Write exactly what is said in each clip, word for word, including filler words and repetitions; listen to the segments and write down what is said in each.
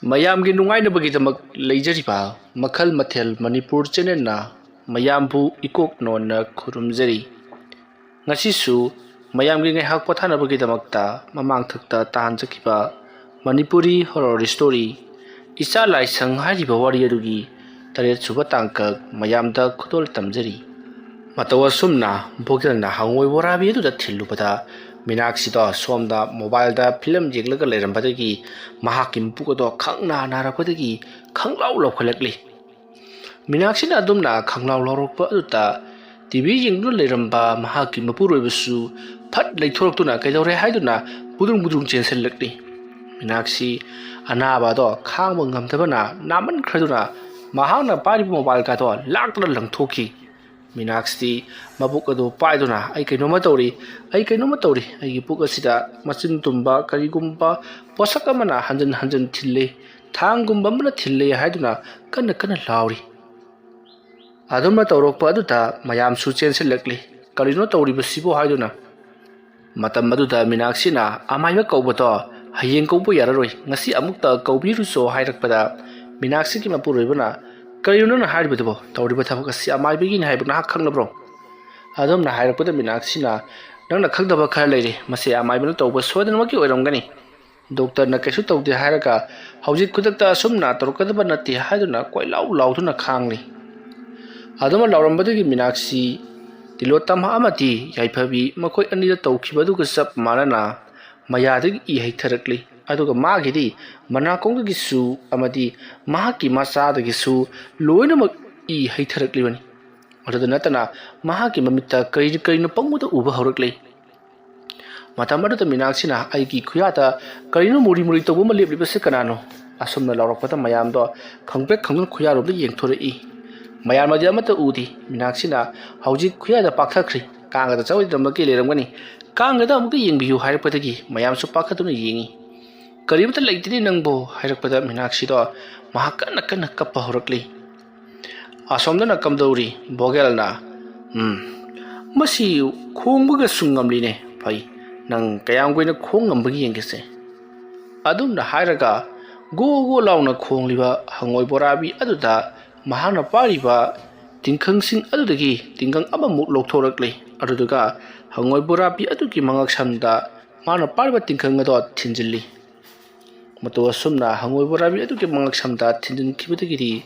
ꯃꯌꯥꯝꯒꯤ ꯅꯨꯡꯉꯥꯏꯅꯕꯒꯤꯗꯃꯛ ꯂꯩꯖꯔꯤꯕ ꯃꯈꯜ ꯃꯊꯦꯜ ꯃꯅꯤꯄꯨꯔ ꯆꯦꯅꯦꯜꯅ ꯃꯌꯥꯝꯕꯨ ꯏꯀꯣꯛ ꯅꯣꯟꯅ ꯈꯨꯔꯨꯝꯖꯔꯤ꯫ ꯉꯁꯤꯁꯨ ꯃꯌꯥꯝꯒꯤ ꯉꯥꯏꯍꯥꯛ ꯄꯣꯊꯥꯅꯕꯒꯤꯗꯃꯛꯇ ꯃꯃꯥꯡꯊꯛꯇ ꯇꯥꯍꯟꯖꯈꯤꯕ ꯃꯅꯤꯄꯨꯔꯤ ꯍꯣꯔꯣꯔ ꯁ꯭ꯇꯣꯔꯤ ꯏꯆꯥ ꯂꯥꯏꯁꯪ ꯍꯥꯏꯔꯤꯕ ꯋꯥꯔꯤ ꯑꯗꯨꯒꯤ ꯇꯔꯦꯠ ꯁꯨꯕ ꯇꯥꯡꯀꯛ ꯃꯌꯥꯝꯗ ꯈꯨꯗꯣꯜ ꯇꯝꯖꯔꯤ꯫ ꯃꯇꯧ ꯑꯁꯨꯝꯅ ꯚꯣꯒꯦꯜꯅ ꯍꯪꯉꯣꯏ ꯕꯣꯔꯥꯕꯤ ꯑꯗꯨꯗ ꯊꯤꯜꯂꯨꯕꯗ, ꯃꯤꯅꯥꯛꯁꯤꯗꯣ ꯁꯣꯝꯗ ꯃꯣꯕꯥꯏꯜꯗ ꯐꯤꯂꯝ ꯌꯦꯡꯂꯒ ꯂꯩꯔꯝꯕꯗꯒꯤ ꯃꯍꯥꯛꯀꯤ ꯃꯄꯨꯛ ꯑꯗꯣ ꯈꯪꯅ ꯅꯥꯔꯛꯄꯗꯒꯤ ꯈꯪꯂꯥꯎ ꯂꯥꯎꯈꯠꯂꯛꯂꯤ꯫ ꯃꯤꯅꯥꯛꯁꯤꯅ ꯑꯗꯨꯝꯅ ꯈꯪꯂꯥꯎ ꯂꯥꯎꯔꯛꯄ ꯑꯗꯨꯗ ꯇꯤ ꯚꯤ ꯌꯦꯡꯗꯨꯅ ꯂꯩꯔꯝꯕ ꯃꯍꯥꯛꯀꯤ ꯃꯄꯨꯔꯣꯏꯕꯁꯨ ꯐꯠ ꯂꯩꯊꯣꯔꯛꯇꯨꯅ ꯀꯩꯗꯧꯔꯦ ꯍꯥꯏꯗꯨꯅ ꯕꯨꯗ꯭ꯔꯨꯡ ꯕꯨꯗ꯭ꯔꯨꯡ ꯆꯦꯟꯁꯤꯜꯂꯛꯂꯤ꯫ ꯃꯤꯅꯥꯛꯁꯤ ꯑꯅꯥꯕ ꯑꯗꯣ ꯈꯥꯡꯕ ꯉꯝꯗꯕꯅ ꯅꯥꯃꯟꯈ꯭ꯔꯗꯨꯅ ꯃꯍꯥꯛꯅ ꯄꯥꯏꯔꯤꯕ ꯃꯣꯕꯥꯏꯜꯒꯗꯣ ꯂꯥꯛꯇꯨꯅ ꯂꯪꯊꯣꯛꯈꯤ꯫ ꯃꯤꯅꯥꯛꯁꯤ ꯃꯕꯨꯛ ꯑꯗꯨ ꯄꯥꯏꯗꯨꯅ, "ꯑꯩ ꯀꯩꯅꯣꯝꯃ ꯇꯧꯔꯤ, ꯑꯩ ꯀꯩꯅꯣꯝꯃ ꯇꯧꯔꯤ, ꯑꯩꯒꯤ ꯄꯨꯛ ꯑꯁꯤꯗ ꯃꯆꯤꯟ ꯇꯨꯝꯕ ꯀꯔꯤꯒꯨꯝꯕ ꯄꯣꯠꯁꯛ ꯑꯃꯅ ꯍꯟꯖꯤꯟ ꯍꯟꯖꯤꯟ ꯊꯤꯜꯂꯤ, ꯊꯥꯡꯒꯨꯝꯕ ꯑꯃꯅ ꯊꯤꯜꯂꯤ" ꯍꯥꯏꯗꯨꯅ ꯀꯟꯅ ꯀꯟꯅ ꯂꯥꯎꯔꯤ꯫ ꯑꯗꯨꯝꯅ ꯇꯧꯔꯛꯄ ꯑꯗꯨꯗ ꯃꯌꯥꯝꯁꯨ ꯆꯦꯟꯁꯤꯜꯂꯛꯂꯤ꯫ "ꯀꯔꯤꯅꯣ ꯇꯧꯔꯤꯕꯁꯤꯕꯣ?" ꯍꯥꯏꯗꯨꯅ꯫ ꯃꯇꯝ ꯑꯗꯨꯗ ꯃꯤꯅꯥꯛꯁꯤꯅ ꯑꯃꯥꯏꯕ ꯀꯧꯕꯗꯣ ꯍꯌꯦꯡ ꯀꯧꯕ ꯌꯥꯔꯔꯣꯏ, ꯉꯁꯤ ꯑꯃꯨꯛꯇ ꯀꯧꯕꯤꯔꯨꯆꯣ ꯍꯥꯏꯔꯛꯄꯗ, ꯃꯤꯅꯥꯛꯁꯤꯒꯤ ꯃꯄꯨꯔꯣꯏꯕꯅ, "ꯀꯔꯤꯅꯣ ꯅꯪꯅ ꯍꯥꯏꯔꯤꯕꯗꯨꯕꯣ? ꯇꯧꯔꯤꯕ ꯊꯕꯛ ꯑꯁꯤ ꯑꯃꯥꯏꯕꯒꯤꯅꯤ ꯍꯥꯏꯕ ꯅꯍꯥꯛ ꯈꯪꯂꯕ꯭ꯔꯣ?" ꯑꯗꯨꯝꯅ ꯍꯥꯏꯔꯛꯄꯗ ꯃꯤꯅꯥꯛꯁꯤꯅ, "ꯅꯪꯅ ꯈꯪꯗꯕ ꯈꯔ ꯂꯩꯔꯦ, ꯃꯁꯤ ꯑꯃꯥꯏꯕꯅ ꯇꯧꯕ ꯁꯣꯏꯗꯅꯃꯛꯀꯤ ꯑꯣꯏꯔꯝꯒꯅꯤ꯫ ꯗꯣꯛꯇꯔꯅ ꯀꯩꯁꯨ ꯇꯧꯗꯦ ꯍꯥꯏꯔꯒ ꯍꯧꯖꯤꯛ ꯈꯨꯗꯛꯇ ꯑꯁꯨꯝꯅ ꯇꯧꯔꯛꯀꯗꯕ ꯅꯠꯇꯦ" ꯍꯥꯏꯗꯨꯅ ꯀꯣꯏꯂꯥꯎ ꯂꯥꯎꯗꯨꯅ ꯈꯥꯡꯂꯤ꯫ ꯑꯗꯨꯃ ꯂꯥꯎꯔꯝꯕꯗꯒꯤ ꯃꯤꯅꯥꯛꯁꯤ ꯇꯤꯂꯣꯇꯃ ꯑꯃꯗꯤ ꯌꯥꯏꯐꯕꯤ ꯃꯈꯣꯏ ꯑꯅꯤꯗ ꯇꯧꯈꯤꯕ ꯑꯗꯨꯒ ꯆꯞ ꯃꯥꯟꯅꯅ ꯃꯌꯥꯗꯒꯤ ꯏ ꯍꯩꯊꯔꯛꯂꯤ꯫ ꯑꯗꯨꯒ ꯃꯥꯒꯤꯗꯤ ꯃꯅꯥꯀꯣꯡꯗꯒꯤꯁꯨ ꯑꯃꯗꯤ ꯃꯍꯥꯛꯀꯤ ꯃꯆꯥꯗꯒꯤꯁꯨ ꯂꯣꯏꯅꯃꯛ ꯏ ꯍꯩꯊꯔꯛꯂꯤꯕꯅꯤ꯫ ꯑꯗꯨꯗ ꯅꯠꯇꯅ ꯃꯍꯥꯛꯀꯤ ꯃꯃꯤꯠꯇ ꯀꯔꯤ ꯀꯔꯤꯅꯣ ꯄꯪꯎꯗ ꯎꯕ ꯍꯧꯔꯛꯂꯤ꯫ ꯃꯇꯝ ꯑꯗꯨꯗ ꯃꯤꯅꯥꯛꯁꯤꯅ ꯑꯩꯒꯤ ꯈꯨꯌꯥꯗ ꯀꯔꯤꯅꯣ ꯃꯨꯔꯤ ꯃꯨꯔꯤ ꯇꯧꯕ ꯑꯃ ꯂꯦꯞꯂꯤꯕꯁꯤ ꯀꯅꯥꯅꯣ? ꯑꯁꯨꯝꯅ ꯂꯥꯎꯔꯛꯄꯗ ꯃꯌꯥꯝꯗꯣ ꯈꯪꯄ꯭ꯔꯦꯛ ꯈꯪꯗꯨꯅ ꯈꯨꯌꯥꯔꯣꯝꯗ ꯌꯦꯡꯊꯣꯔꯛꯏ꯫ ꯃꯌꯥꯝ ꯑꯗꯤ ꯑꯃꯠꯇ ꯎꯗꯦ꯫ ꯃꯤꯅꯥꯛꯁꯤꯅ ꯍꯧꯖꯤꯛ ꯈꯨꯌꯥꯗ ꯄꯥꯛꯊꯈ꯭ꯔꯦ꯫ ꯀꯥꯡꯒꯗ ꯆꯥꯎꯔꯤꯗ꯭ꯔꯃꯛꯀꯤ ꯂꯩꯔꯝꯒꯅꯤ꯫ "ꯀꯥꯡꯒꯗ ꯑꯃꯨꯛꯇ ꯌꯦꯡꯕꯤꯌꯨ" ꯍꯥꯏꯔꯛꯄꯗꯒꯤ ꯃꯌꯥꯝꯁꯨ ꯄꯥꯈꯠꯇꯨꯅ ꯌꯦꯡꯉꯤ꯫ "ꯀꯔꯤꯃꯇ ꯂꯩꯇꯦꯅꯦ ꯅꯪꯕꯨ" ꯍꯥꯏꯔꯛꯄꯗ ꯃꯤꯅꯥꯛꯁꯤꯗꯣ ꯃꯍꯥꯛ ꯀꯟꯅ ꯀꯟꯅ ꯀꯞꯄ ꯍꯧꯔꯛꯂꯤ꯫ ꯑꯁꯣꯝꯗꯅ ꯀꯝꯗꯧꯔꯤ? ꯕꯣꯒꯦꯜꯅ, "ꯎꯝ, ꯃꯁꯤ ꯈꯣꯡꯕꯒꯁꯨ ꯉꯝꯂꯤꯅꯦ꯫ ꯐꯩ, ꯅꯪ ꯀꯌꯥꯝ ꯀꯨꯏꯅ ꯈꯣꯡ ꯉꯝꯕꯒ ꯌꯦꯡꯒꯦꯁꯦ"꯫ ꯑꯗꯨꯝꯅ ꯍꯥꯏꯔꯒ ꯒꯣ ꯒꯣ ꯂꯥꯎꯅ ꯈꯣꯡꯂꯤꯕ ꯍꯪꯉꯣꯏ ꯕꯣꯔꯥꯕꯤ ꯑꯗꯨꯗ ꯃꯍꯥꯛꯅ ꯄꯥꯏꯔꯤꯕ ꯇꯤꯡꯈꯪꯁꯤꯡ ꯑꯗꯨꯗꯒꯤ ꯇꯤꯡꯈꯪ ꯑꯃꯃꯨꯛ ꯂꯧꯊꯣꯔꯛꯂꯤ꯫ ꯑꯗꯨꯗꯨꯒ ꯍꯪꯉꯣꯏ ꯕꯣꯔꯥꯕꯤ ꯑꯗꯨꯒꯤ ꯃꯉꯛꯁꯝꯗ ꯃꯥꯅ ꯄꯥꯏꯔꯤꯕ ꯇꯤꯡꯈꯪ ꯑꯗꯣ ꯊꯤꯟꯖꯤꯜꯂꯤ꯫ ꯃꯇꯧ ꯑꯁꯨꯝꯅ ꯍꯪꯉꯣꯏ ꯕꯣꯔꯥꯕꯤ ꯑꯗꯨꯒꯤ ꯃꯉꯛꯁꯝꯗ ꯊꯤꯟꯖꯤꯟꯈꯤꯕꯗꯒꯤꯗꯤ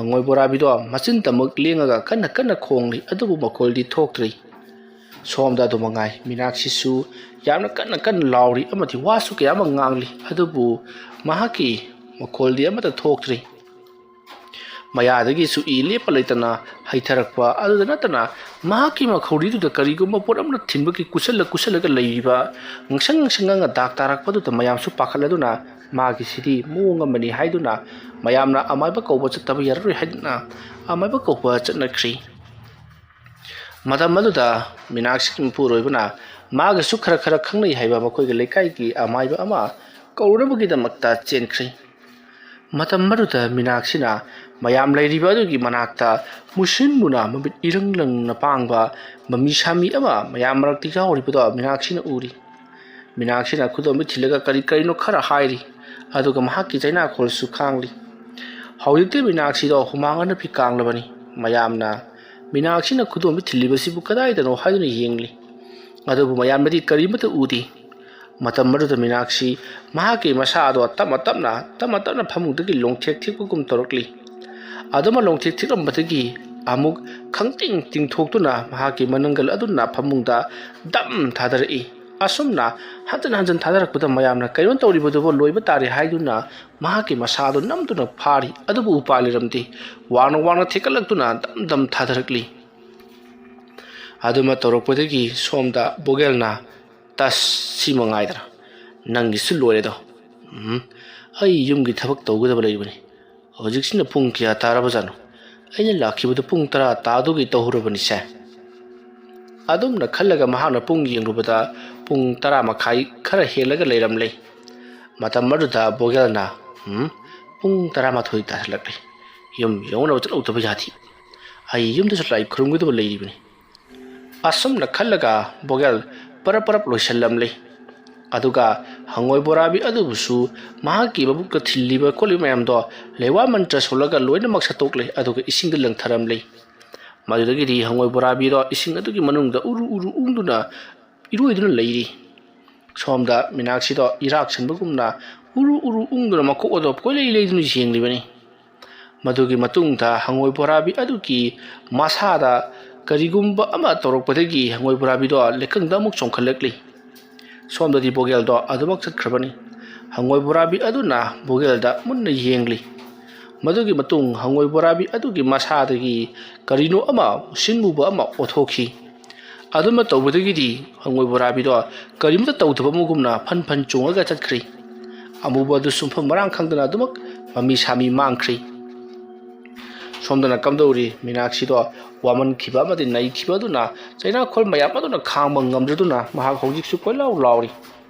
ꯍꯪꯉꯣꯏ ꯕꯣꯔꯥꯕꯤꯗꯣ ꯃꯆꯤꯟꯗꯃꯛ ꯂꯦꯡꯉꯒ ꯀꯟꯅ ꯀꯟꯅ ꯈꯣꯡꯂꯤ, ꯑꯗꯨꯕꯨ ꯃꯈꯣꯜꯗꯤ ꯊꯣꯛꯇ꯭ꯔꯤ꯫ ꯁꯣꯝꯗ ꯑꯗꯨ ꯃꯉꯥꯏ, ꯃꯤꯅꯥꯛꯁꯤꯁꯨ ꯌꯥꯝꯅ ꯀꯟꯅ ꯀꯟꯅ ꯂꯥꯎꯔꯤ ꯑꯃꯗꯤ ꯋꯥꯁꯨ ꯀꯌꯥ ꯑꯃ ꯉꯥꯡꯂꯤ, ꯑꯗꯨꯕꯨ ꯃꯍꯥꯛꯀꯤ ꯃꯈꯣꯜꯗꯤ ꯑꯃꯠꯇ ꯊꯣꯛꯇ꯭ꯔꯤ꯫ ꯃꯌꯥꯗꯒꯤꯁꯨ ꯏ ꯂꯦꯞꯄ ꯂꯩꯇꯅ ꯍꯩꯊꯔꯛꯄ ꯑꯗꯨꯗ ꯅꯠꯇꯅ, ꯃꯍꯥꯛꯀꯤ ꯃꯈꯧꯔꯤꯗꯨꯗ ꯀꯔꯤꯒꯨꯝꯕ ꯄꯣꯠ ꯑꯃꯅ ꯊꯤꯟꯕꯒꯤ ꯀꯨꯁꯜꯂ ꯀꯨꯁꯜꯂꯒ ꯂꯩꯔꯤꯕ ꯉꯁꯪ ꯉꯁꯪ ꯉꯥꯡꯅ ꯗꯥꯛ ꯇꯥꯔꯛꯄꯗꯨꯗ ꯃꯌꯥꯝꯁꯨ ꯄꯥꯈꯠꯂꯗꯨꯅ, ꯃꯥꯒꯤꯁꯤꯗꯤ ꯃꯑꯣꯡ ꯑꯃꯅꯤ ꯍꯥꯏꯗꯨꯅ ꯃꯌꯥꯝꯅ ꯑꯃꯥꯏꯕ ꯀꯧꯕ ꯆꯠꯇꯕ ꯌꯥꯔꯔꯣꯏ ꯍꯥꯏꯗꯨꯅ ꯑꯃꯥꯏꯕ ꯀꯧꯕ ꯆꯠꯅꯈ꯭ꯔꯤ꯫ ꯃꯇꯝ ꯑꯗꯨꯗ ꯃꯤꯅꯥꯛꯁꯤꯒꯤ ꯃꯄꯨꯔꯣꯏꯕꯅ ꯃꯥꯒꯁꯨ ꯈꯔ ꯈꯔ ꯈꯪꯅꯩ ꯍꯥꯏꯕ ꯃꯈꯣꯏꯒꯤ ꯂꯩꯀꯥꯏꯒꯤ ꯑꯃꯥꯏꯕ ꯑꯃ ꯀꯧꯔꯨꯅꯕꯒꯤꯗꯃꯛꯇ ꯆꯦꯟꯈ꯭ꯔꯦ꯫ ꯃꯇꯝ ꯑꯗꯨꯗ ꯃꯤꯅꯥꯛꯁꯤꯅ ꯃꯌꯥꯝ ꯂꯩꯔꯤꯕ ꯑꯗꯨꯒꯤ ꯃꯅꯥꯛꯇ ꯃꯨꯁꯤꯟ ꯃꯨꯅ ꯃꯃꯤꯠ ꯏꯔꯪ ꯂꯪꯅ ꯄꯥꯡꯕ ꯃꯃꯤ ꯁꯥꯃꯤ ꯑꯃ ꯃꯌꯥꯝ ꯃꯔꯛꯇ ꯌꯥꯎꯔꯤꯕꯗꯣ ꯃꯤꯅꯥꯛꯁꯤꯅ ꯎꯔꯤ꯫ ꯃꯤꯅꯥꯛꯁꯤꯅ ꯈꯨꯗꯣꯝꯕꯤ ꯊꯤꯜꯂꯒ ꯀꯔꯤ ꯀꯔꯤꯅꯣ ꯈꯔ ꯍꯥꯏꯔꯤ, ꯑꯗꯨꯒ ꯃꯍꯥꯛꯀꯤ ꯆꯩꯅꯥꯈꯣꯜꯁꯨ ꯈꯥꯡꯂꯤ꯫ ꯍꯧꯖꯤꯛꯇꯤ ꯃꯤꯅꯥꯛꯁꯤꯗꯣ ꯍꯨꯃꯥꯡ ꯑꯅꯞꯄꯤ ꯀꯥꯡꯂꯕꯅꯤ꯫ ꯃꯌꯥꯝꯅ ꯃꯤꯅꯥꯛꯁꯤꯅ ꯈꯨꯗꯣꯝꯕꯤ ꯊꯤꯜꯂꯤꯕꯁꯤꯕꯨ ꯀꯗꯥꯏꯗꯅꯣ ꯍꯥꯏꯗꯨꯅ ꯌꯦꯡꯂꯤ, ꯑꯗꯨꯕꯨ ꯃꯌꯥꯝꯅꯗꯤ ꯀꯔꯤꯃꯠꯇ ꯎꯗꯦ꯫ ꯃꯇꯝ ꯑꯗꯨꯗ ꯃꯤꯅꯥꯛꯁꯤ ꯃꯍꯥꯛꯀꯤ ꯃꯁꯥ ꯑꯗꯣ ꯇꯞꯅ ꯇꯞꯅ, ꯇꯞꯅ ꯇꯞꯅ ꯐꯃꯨꯡꯗꯒꯤ ꯂꯣꯡꯊꯦꯛ ꯊꯦꯛꯄꯒꯨꯝ ꯇꯧꯔꯛꯂꯤ꯫ ꯑꯗꯨꯃ ꯂꯣꯡꯊꯦꯛ ꯊꯦꯛꯂꯝꯕꯗꯒꯤ ꯑꯃꯨꯛ ꯈꯪꯇꯤꯡ ꯇꯤꯡꯊꯣꯛꯇꯨꯅ ꯃꯍꯥꯛꯀꯤ ꯃꯅꯪꯒꯜ ꯑꯗꯨꯅ ꯐꯃꯨꯡꯗ ꯗꯝ ꯊꯥꯗꯔꯛꯏ꯫ ꯑꯁꯨꯝꯅ ꯍꯟꯖꯤꯟ ꯍꯟꯖꯤꯟ ꯊꯥꯗꯔꯛꯄꯗ ꯃꯌꯥꯝꯅ ꯀꯩꯅꯣ ꯇꯧꯔꯤꯕꯗꯨꯕꯨ ꯂꯣꯏꯕ ꯇꯥꯔꯦ ꯍꯥꯏꯗꯨꯅ ꯃꯍꯥꯛꯀꯤ ꯃꯁꯥꯗꯨ ꯅꯝꯗꯨꯅ ꯐꯥꯔꯤ, ꯑꯗꯨꯕꯨ ꯎꯄꯥꯏ ꯂꯩꯔꯝꯗꯦ꯫ ꯋꯥꯡꯅ ꯋꯥꯡꯅ ꯊꯦꯛꯀꯠꯂꯛꯇꯨꯅ ꯗꯝ ꯗꯝ ꯊꯥꯗꯔꯛꯂꯤ꯫ ꯑꯗꯨꯃ ꯇꯧꯔꯛꯄꯗꯒꯤ ꯁꯣꯝꯗ ꯕꯣꯒꯦꯜꯅ, "ꯇꯁ, ꯁꯤ ꯃꯉꯥꯏꯗ꯭ꯔꯥ? ꯅꯪꯒꯤꯁꯨ ꯂꯣꯏꯔꯦꯗꯣ꯫ ꯎꯝ, ꯑꯩ ꯌꯨꯝꯒꯤ ꯊꯕꯛ ꯇꯧꯒꯗꯕ ꯂꯩꯕꯅꯤ꯫ ꯍꯧꯖꯤꯛꯁꯤꯅ ꯄꯨꯡ ꯀꯌꯥ ꯇꯥꯔꯕꯖꯥꯠꯅꯣ? ꯑꯩꯅ ꯂꯥꯛꯈꯤꯕꯗ ꯄꯨꯡ ꯇꯔꯥ ꯇꯥꯗꯨꯒꯤ ꯇꯧꯍꯧꯔꯕꯅꯤꯁꯦ"꯫ ꯑꯗꯨꯝꯅ ꯈꯜꯂꯒ ꯃꯍꯥꯛꯅ ꯄꯨꯡ ꯌꯦꯡꯂꯨꯕꯗ ꯄꯨꯡ ꯇꯔꯥ ꯃꯈꯥꯏ ꯈꯔ ꯍꯦꯜꯂꯒ ꯂꯩꯔꯝꯂꯦ꯫ ꯃꯇꯝ ꯑꯗꯨꯗ ꯕꯣꯒꯦꯜꯅ, "ꯎꯝ, ꯄꯨꯡ ꯇꯔꯥꯃꯥꯊꯣꯏ ꯇꯥꯁꯤꯜꯂꯛꯂꯦ꯫ ꯌꯨꯝ ꯌꯧꯅꯕ ꯆꯠꯍꯧꯗꯕ ꯌꯥꯗꯦ꯫ ꯑꯩ ꯌꯨꯝꯗꯁꯨ ꯂꯥꯏ ꯈꯨꯔꯨꯝꯒꯗꯕ ꯂꯩꯔꯤꯕꯅꯤ"꯫ ꯑꯁꯨꯝꯅ ꯈꯜꯂꯒ ꯕꯣꯒꯦꯜ ꯄꯔꯞ ꯄꯔꯞ ꯂꯣꯏꯁꯤꯜꯂꯝꯂꯤ꯫ ꯑꯗꯨꯒ ꯍꯪꯉꯣꯏ ꯕꯣꯔꯥꯕꯤ ꯑꯗꯨꯕꯨꯁꯨ ꯃꯍꯥꯛꯀꯤ ꯃꯕꯨꯛꯇ ꯊꯤꯜꯂꯤꯕ ꯈꯣꯠꯂꯤꯕ ꯃꯌꯥꯝꯗꯣ ꯂꯩꯋꯥ ꯃꯟꯇ꯭ꯔ ꯁꯣꯜꯂꯒ ꯂꯣꯏꯅꯃꯛ ꯁꯠꯇꯣꯛꯂꯦ, ꯑꯗꯨꯒ ꯏꯁꯤꯡꯗ ꯂꯪꯊꯔꯝꯂꯦ꯫ ꯃꯗꯨꯗꯒꯤꯗꯤ ꯍꯪꯉꯣꯏ ꯕꯣꯔꯥꯕꯤꯗꯣ ꯏꯁꯤꯡ ꯑꯗꯨꯒꯤ ꯃꯅꯨꯡꯗ ꯎꯔꯨ ꯎꯔꯨ ꯎꯪꯗꯨꯅ ꯏꯔꯣꯏꯗꯨꯅ ꯂꯩꯔꯤ꯫ ꯁꯣꯝꯗ ꯃꯤꯅꯥꯛꯁꯤꯗꯣ ꯏꯔꯥꯛ ꯁꯟꯕꯒꯨꯝꯅ ꯎꯔꯨ ꯎꯔꯨ ꯎꯪꯗꯨꯅ ꯃꯀꯣꯛ ꯑꯗꯣ ꯀꯣꯏꯂꯩ ꯂꯩꯗꯨꯅ ꯌꯦꯡꯂꯤꯕꯅꯤ꯫ ꯃꯗꯨꯒꯤ ꯃꯇꯨꯡꯗ ꯍꯪꯉꯣꯏ ꯕꯣꯔꯥꯕꯤ ꯑꯗꯨꯒꯤ ꯃꯁꯥꯗ ꯀꯔꯤꯒꯨꯝꯕ ꯑꯃ ꯇꯧꯔꯛꯄꯗꯒꯤ ꯍꯪꯉꯣꯏ ꯕꯣꯔꯥꯕꯤꯗꯣ ꯂꯩꯀꯪꯗ ꯑꯃꯨꯛ ꯆꯣꯡꯈꯠꯂꯛꯂꯤ꯫ ꯁꯣꯝꯗꯗꯤ ꯕꯣꯒꯦꯜꯗꯣ ꯑꯗꯨꯃꯛ ꯆꯠꯈ꯭ꯔꯕꯅꯤ꯫ ꯍꯪꯉꯣꯏ ꯕꯣꯔꯥꯕꯤ ꯑꯗꯨꯅ ꯕꯣꯒꯦꯜꯗ ꯃꯨꯟꯅ ꯌꯦꯡꯂꯤ꯫ ꯃꯗꯨꯒꯤ ꯃꯇꯨꯡ ꯍꯪꯉꯣꯏ ꯕꯣꯔꯥꯕꯤ ꯑꯗꯨꯒꯤ ꯃꯁꯥꯗꯒꯤ ꯀꯔꯤꯅꯣ ꯑꯃ ꯃꯨꯁꯤꯟ ꯃꯨꯕ ꯑꯃ ꯑꯣꯊꯣꯛꯈꯤ꯫ ꯑꯗꯨꯝꯅ ꯇꯧꯕꯗꯒꯤꯗꯤ ꯍꯪꯉꯣꯏ ꯕꯣꯔꯥꯕꯤꯗꯣ ꯀꯔꯤꯝꯇ ꯇꯧꯗꯕ ꯑꯃꯒꯨꯝꯅ ꯐꯟ ꯐꯟ ꯆꯣꯡꯉꯒ ꯆꯠꯈ꯭ꯔꯤ꯫ ꯑꯃꯨꯕ ꯑꯗꯨꯁꯨ ꯃꯐꯝ ꯃꯔꯥꯡ ꯈꯪꯗꯅ ꯑꯗꯨꯃꯛ ꯃꯃꯤ ꯁꯥꯃꯤ ꯃꯥꯡꯈ꯭ꯔꯤ꯫ ꯁꯣꯝꯗꯅ ꯀꯝꯗꯧꯔꯤ? ꯃꯤꯅꯥꯛꯁꯤꯗꯣ ꯋꯥꯃꯟꯈꯤꯕ ꯑꯃꯗꯤ ꯅꯩꯈꯤꯕ ꯑꯗꯨꯅ ꯆꯩꯅꯥꯈꯣꯜ ꯃꯌꯥꯝ ꯑꯗꯨꯅ ꯈꯥꯡꯕ ꯉꯝꯗ꯭ꯔꯗꯨꯅ ꯃꯍꯥꯛ ꯍꯧꯖꯤꯛꯁꯨ ꯀꯣꯏꯂꯥꯎ ꯂꯥꯎꯔꯤ꯫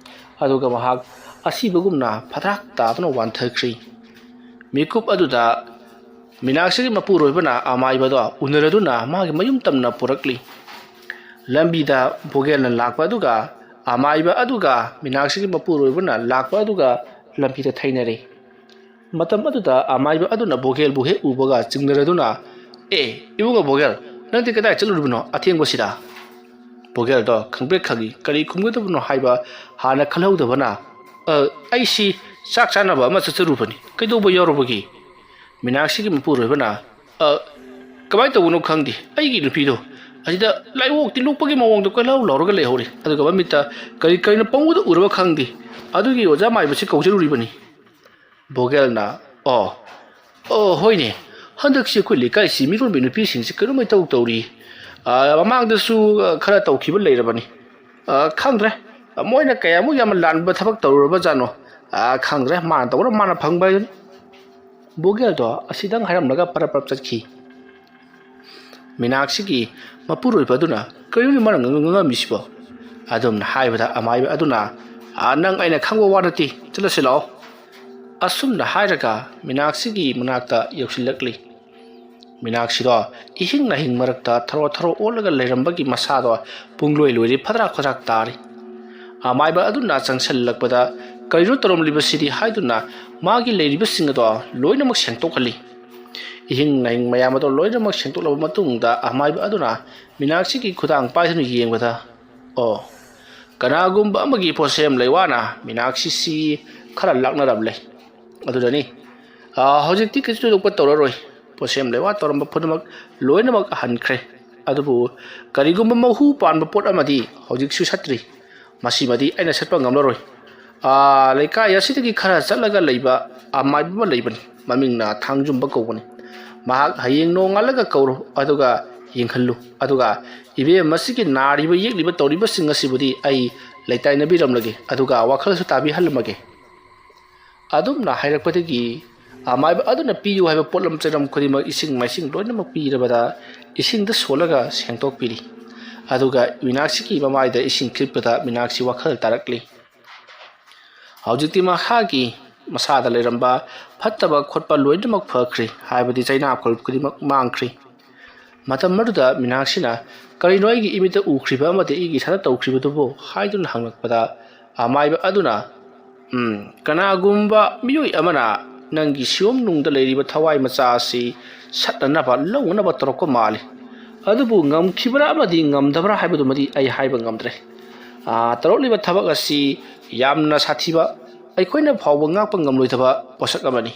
ꯑꯗꯨꯒ ꯃꯍꯥꯛ ꯑꯁꯤꯕꯒꯨꯝꯅ ꯐꯗ꯭ꯔꯥꯛ ꯇꯥꯗꯨꯅ ꯋꯥꯟꯊꯈ꯭ꯔꯤ꯫ ꯃꯤꯀꯨꯞ ꯑꯗꯨꯗ ꯃꯤꯅꯥꯛꯁꯤꯒꯤ ꯃꯄꯨꯔꯣꯏꯕꯅ ꯑꯃꯥꯏꯕꯗꯣ ꯎꯅꯔꯗꯨꯅ ꯃꯥꯒꯤ ꯃꯌꯨꯝ ꯇꯝꯅ ꯄꯨꯔꯛꯂꯤ꯫ ꯂꯝꯕꯤꯗ ꯕꯣꯒꯦꯜꯅ ꯂꯥꯛꯄ ꯑꯗꯨꯒ ꯑꯃꯥꯏꯕ ꯑꯗꯨꯒ ꯃꯤꯅꯥꯛꯁꯤꯒꯤ ꯃꯄꯨꯔꯣꯏꯕꯅ ꯂꯥꯛꯄ ꯑꯗꯨꯒ ꯂꯝꯕꯤꯗ ꯊꯩꯅꯔꯦ꯫ ꯃꯇꯝ ꯑꯗꯨꯗ ꯑꯃꯥꯏꯕ ꯑꯗꯨꯅ ꯕꯣꯒꯦꯜꯕꯨ ꯍꯦꯛ ꯎꯕꯒ ꯆꯤꯡꯅꯔꯗꯨꯅ, "ꯑꯦ, ꯏꯕꯨꯡꯉꯣ ꯕꯣꯒꯦꯜ, ꯅꯪꯗꯤ ꯀꯗꯥꯏ ꯆꯠꯂꯨꯔꯤꯕꯅꯣ ꯑꯊꯦꯡꯕꯁꯤꯗ?" ꯕꯣꯒꯦꯜꯗꯣ ꯈꯪꯄ꯭ꯔꯦꯛ ꯈꯪꯏ, ꯀꯔꯤ ꯈꯨꯝꯒꯗꯕꯅꯣ ꯍꯥꯏꯕ ꯍꯥꯟꯅ ꯈꯜꯍꯧꯗꯕꯅ, "ꯑ, ꯑꯩꯁꯤ ꯆꯥꯛ ꯆꯥꯅꯕ ꯑꯃ ꯆꯠꯆꯔꯨꯕꯅꯤ, ꯀꯩꯗꯧꯕ ꯌꯥꯎꯔꯨꯕꯒꯦ?" ꯃꯤꯅꯥꯛꯁꯤꯒꯤ ꯃꯄꯨꯔꯣꯏꯕꯅ, "ꯑ, ꯀꯃꯥꯏꯅ ꯇꯧꯕꯅꯣ ꯈꯪꯗꯦ, ꯑꯩꯒꯤ ꯅꯨꯄꯤꯗꯣ ꯑꯁꯤꯗ ꯂꯥꯏꯑꯣꯛꯇꯤ ꯂꯣꯛꯄꯒꯤ ꯃꯑꯣꯡꯗ ꯀꯣꯏꯂꯥꯎ ꯂꯥꯎꯔꯒ ꯂꯩꯍꯧꯔꯤ, ꯑꯗꯨꯒ ꯃꯃꯤꯠꯇ ꯀꯔꯤ ꯀꯔꯤꯅꯣ ꯄꯪꯎꯗ ꯎꯔꯕ ꯈꯪꯗꯦ, ꯑꯗꯨꯒꯤ ꯑꯣꯖꯥ ꯃꯥꯏꯕꯁꯤ ꯀꯧꯖꯔꯨꯔꯤꯕꯅꯤ꯫" ꯕꯣꯒꯦꯜꯅ, "ꯑꯣ, ꯑꯣ, ꯍꯣꯏꯅꯦ, ꯍꯟꯗꯛꯁꯤ ꯑꯩꯈꯣꯏ ꯂꯩꯀꯥꯏꯁꯤ ꯃꯤꯔꯣꯟꯕꯤ ꯅꯨꯄꯤꯁꯤꯡꯁꯤ ꯀꯩꯅꯣꯝꯃ ꯏꯇꯧ ꯇꯧꯔꯤ꯫ ꯑ, ꯃꯃꯥꯡꯗꯁꯨ, ꯑ, ꯈꯔ ꯇꯧꯈꯤꯕ ꯂꯩꯔꯕꯅꯤ꯫ ꯑ, ꯈꯪꯗ꯭ꯔꯦ, ꯃꯣꯏꯅ ꯀꯌꯥꯃꯨꯛ ꯌꯥꯝꯅ ꯂꯥꯟꯕ ꯊꯕꯛ ꯇꯧꯔꯨꯔꯕꯖꯥꯠꯅꯣ꯫ ꯑ, ꯈꯪꯗ꯭ꯔꯦ, ꯃꯥꯅ ꯇꯧꯔ ꯃꯥꯅ ꯐꯪꯕ ꯍꯥꯏꯗꯨꯅꯤ꯫" ꯕꯣꯒꯦꯜꯗꯣ ꯑꯁꯤꯗꯪ ꯍꯥꯏꯔꯝꯂꯒ ꯄꯔꯞ ꯄꯔꯞ ꯆꯠꯈꯤ꯫ ꯃꯤꯅꯥꯛꯁꯤꯒꯤ ꯃꯄꯨꯔꯣꯏꯕ ꯑꯗꯨꯅ, "ꯀꯔꯤꯅꯣꯅꯦ ꯃꯥꯅ ꯉꯥꯡ-, ꯉꯥꯡꯉꯝꯃꯤꯁꯤꯕꯣ?" ꯑꯗꯨꯝꯅ ꯍꯥꯏꯕꯗ ꯑꯃꯥꯏꯕ ꯑꯗꯨꯅ, "ꯑ, ꯅꯪ ꯑꯩꯅ ꯈꯪꯕ ꯋꯥ ꯅꯠꯇꯦ, ꯆꯠꯂꯁꯤ ꯂꯥꯛꯑꯣ꯫" ꯑꯁꯨꯝꯅ ꯍꯥꯏꯔꯒ ꯃꯤꯅꯥꯛꯁꯤꯒꯤ ꯃꯅꯥꯛꯇ ꯌꯧꯁꯤꯜꯂꯛꯂꯤ꯫ ꯃꯤꯅꯥꯛꯁꯤꯗꯣ ꯏꯍꯤꯡ ꯅꯥꯍꯤꯡ ꯃꯔꯛꯇ ꯊꯔꯣ ꯊꯔꯣ ꯑꯣꯜꯂꯒ ꯂꯩꯔꯝꯕꯒꯤ ꯃꯁꯥꯗꯣ ꯄꯨꯡꯂꯣꯏ ꯂꯣꯏꯔꯦ, ꯐꯗ꯭ꯔꯥꯛ ꯐꯗ꯭ꯔꯥꯛ ꯇꯥꯔꯤ꯫ ꯑꯃꯥꯏꯕ ꯑꯗꯨꯅ ꯆꯪꯁꯤꯜꯂꯛꯄꯗ, "ꯀꯔꯤꯅꯣ ꯇꯧꯔꯝꯂꯤꯕꯁꯤꯗꯤ?" ꯍꯥꯏꯗꯨꯅ ꯃꯥꯒꯤ ꯂꯩꯔꯤꯕꯁꯤꯡ ꯑꯗꯣ ꯂꯣꯏꯅꯃꯛ ꯁꯦꯡꯗꯣꯛꯍꯜꯂꯤ꯫ ꯏꯍꯤꯡ ꯅꯥꯍꯤꯡ ꯃꯌꯥꯝ ꯑꯗꯣ ꯂꯣꯏꯅꯃꯛ ꯁꯦꯡꯗꯣꯛꯂꯕ ꯃꯇꯨꯡꯗ, ꯑꯃꯥꯏꯕ ꯑꯗꯨꯅ ꯃꯤꯅꯥꯛꯁꯤꯒꯤ ꯈꯨꯗꯥꯡ ꯄꯥꯏꯗꯨꯅ ꯌꯦꯡꯕꯗ, ꯑꯣ, ꯀꯅꯥꯒꯨꯝꯕ ꯑꯃꯒꯤ ꯄꯣꯠꯁꯦꯝ ꯂꯩꯋꯥꯅ ꯃꯤꯅꯥꯛꯁꯤꯁꯤ ꯈꯔ ꯂꯥꯛꯅꯔꯝꯂꯦ꯫ ꯑꯗꯨꯗꯅꯤ, "ꯑꯥ, ꯍꯧꯖꯤꯛꯇꯤ ꯀꯩꯁꯨ ꯊꯣꯏꯗꯣꯛꯄ ꯇꯧꯔꯔꯣꯏ꯫ ꯄꯣꯠꯁꯦꯝ ꯂꯩꯋꯥ ꯇꯧꯔꯝꯕ ꯄꯨꯝꯅꯃꯛ ꯂꯣꯏꯅꯃꯛ ꯍꯟꯈ꯭ꯔꯦ꯫ ꯑꯗꯨꯕꯨ ꯀꯔꯤꯒꯨꯝꯕ ꯃꯍꯨ ꯄꯥꯟꯕ ꯄꯣꯠ ꯑꯃꯗꯤ ꯍꯧꯖꯤꯛꯁꯨ ꯁꯠꯇ꯭ꯔꯤ꯫ ꯃꯁꯤꯃꯗꯤ ꯑꯩꯅ ꯁꯠꯄ ꯉꯝꯂꯔꯣꯏ꯫ ꯑꯥ, ꯂꯩꯀꯥꯏ ꯑꯁꯤꯗꯒꯤ ꯈꯔ ꯆꯠꯂꯒ ꯂꯩꯕ ꯑꯃꯥꯏꯕ ꯑꯃ ꯂꯩꯕꯅꯤ꯫ ꯃꯃꯤꯡꯅ ꯊꯥꯡꯖꯨꯝꯕ ꯀꯧꯕꯅꯤ꯫ ꯃꯍꯥꯛ ꯍꯌꯦꯡ ꯅꯣꯡꯉꯥꯜꯂꯒ ꯀꯧꯔꯣ, ꯑꯗꯨꯒ ꯌꯦꯡꯍꯜꯂꯨ꯫ ꯑꯗꯨꯒ ꯏꯕꯦꯝ ꯑꯁꯤꯒꯤ ꯅꯥꯔꯤꯕ ꯌꯦꯛꯂꯤꯕ ꯇꯧꯔꯤꯕꯁꯤꯡ ꯑꯁꯤꯕꯨꯗꯤ ꯑꯩ ꯂꯩꯇꯥꯏꯅꯕꯤꯔꯝꯂꯒꯦ, ꯑꯗꯨꯒ ꯋꯥꯈꯜꯁꯨ ꯇꯥꯕꯤꯍꯜꯂꯝꯃꯒꯦ"꯫ ꯑꯗꯨꯝꯅ ꯍꯥꯏꯔꯛꯄꯗꯒꯤ, ꯑꯃꯥꯏꯕ ꯑꯗꯨꯅ ꯄꯤꯌꯨ ꯍꯥꯏꯕ ꯄꯣꯠꯂꯝ ꯆꯩꯔꯝ ꯈꯨꯗꯤꯡꯃꯛ, ꯏꯁꯤꯡ ꯃꯥꯏꯁꯤꯡ ꯂꯣꯏꯅꯃꯛ ꯄꯤꯔꯕꯗ, ꯏꯁꯤꯡꯗ ꯁꯣꯜꯂꯒ ꯁꯦꯡꯗꯣꯛꯄꯤꯔꯤ꯫ ꯑꯗꯨꯒ ꯃꯤꯅꯥꯛꯁꯤꯒꯤ ꯃꯃꯥꯏꯗ ꯏꯁꯤꯡ ꯈꯤꯛꯄꯗ ꯃꯤꯅꯥꯛꯁꯤ ꯋꯥꯈꯜ ꯇꯥꯔꯛꯂꯤ꯫ ꯍꯧꯖꯤꯛꯇꯤ ꯃꯍꯥꯛꯀꯤ ꯃꯁꯥꯗ ꯂꯩꯔꯝꯕ ꯐꯠꯇꯕ ꯈꯣꯠꯄ ꯂꯣꯏꯅꯃꯛ ꯐꯈ꯭ꯔꯦ, ꯍꯥꯏꯕꯗꯤ ꯆꯩꯅꯥ ꯈꯣꯜ ꯈꯨꯗꯤꯡꯃꯛ ꯃꯥꯡꯈ꯭ꯔꯦ꯫ ꯃꯇꯝ ꯑꯗꯨꯗ ꯃꯤꯅꯥꯛꯁꯤꯅ, "ꯀꯔꯤꯅꯣ ꯑꯩꯒꯤ ꯏꯃꯤꯠꯇ ꯎꯈ꯭ꯔꯤꯕ ꯑꯃꯗꯤ ꯑꯩꯒꯤ ꯏꯁꯥꯗ ꯇꯧꯈ꯭ꯔꯤꯕꯗꯨꯕꯨ?" ꯍꯥꯏꯗꯨꯅ ꯍꯪꯂꯛꯄꯗ, ꯑꯃꯥꯏꯕ ꯑꯗꯨꯅ, "ꯎꯝ, ꯀꯅꯥꯒꯨꯝꯕ ꯃꯤꯑꯣꯏ ꯑꯃꯅ ꯅꯪꯒꯤ ꯁꯤꯌꯣꯝ ꯅꯨꯡꯗ ꯂꯩꯔꯤꯕ ꯊꯋꯥꯏ ꯃꯆꯥ ꯑꯁꯤ ꯁꯠꯅꯅꯕ, ꯂꯧꯅꯅꯕ ꯇꯧꯔꯛꯄ ꯃꯥꯜꯂꯤ꯫ ꯑꯗꯨꯕꯨ ꯉꯝꯈꯤꯕ꯭ꯔꯥ ꯑꯃꯗꯤ ꯉꯝꯗꯕ꯭ꯔꯥ ꯍꯥꯏꯕꯗꯨꯃꯗꯤ ꯑꯩ ꯍꯥꯏꯕ ꯉꯝꯗ꯭ꯔꯦ꯫ ꯑꯥ, ꯇꯧꯔꯛꯂꯤꯕ ꯊꯕꯛ ꯑꯁꯤ ꯌꯥꯝꯅ ꯁꯥꯊꯤꯕ, ꯑꯩꯈꯣꯏꯅ ꯐꯥꯎꯕ ꯉꯥꯛꯄ ꯉꯝꯂꯣꯏꯗꯕ ꯄꯣꯠꯁꯛ ꯑꯃꯅꯤ꯫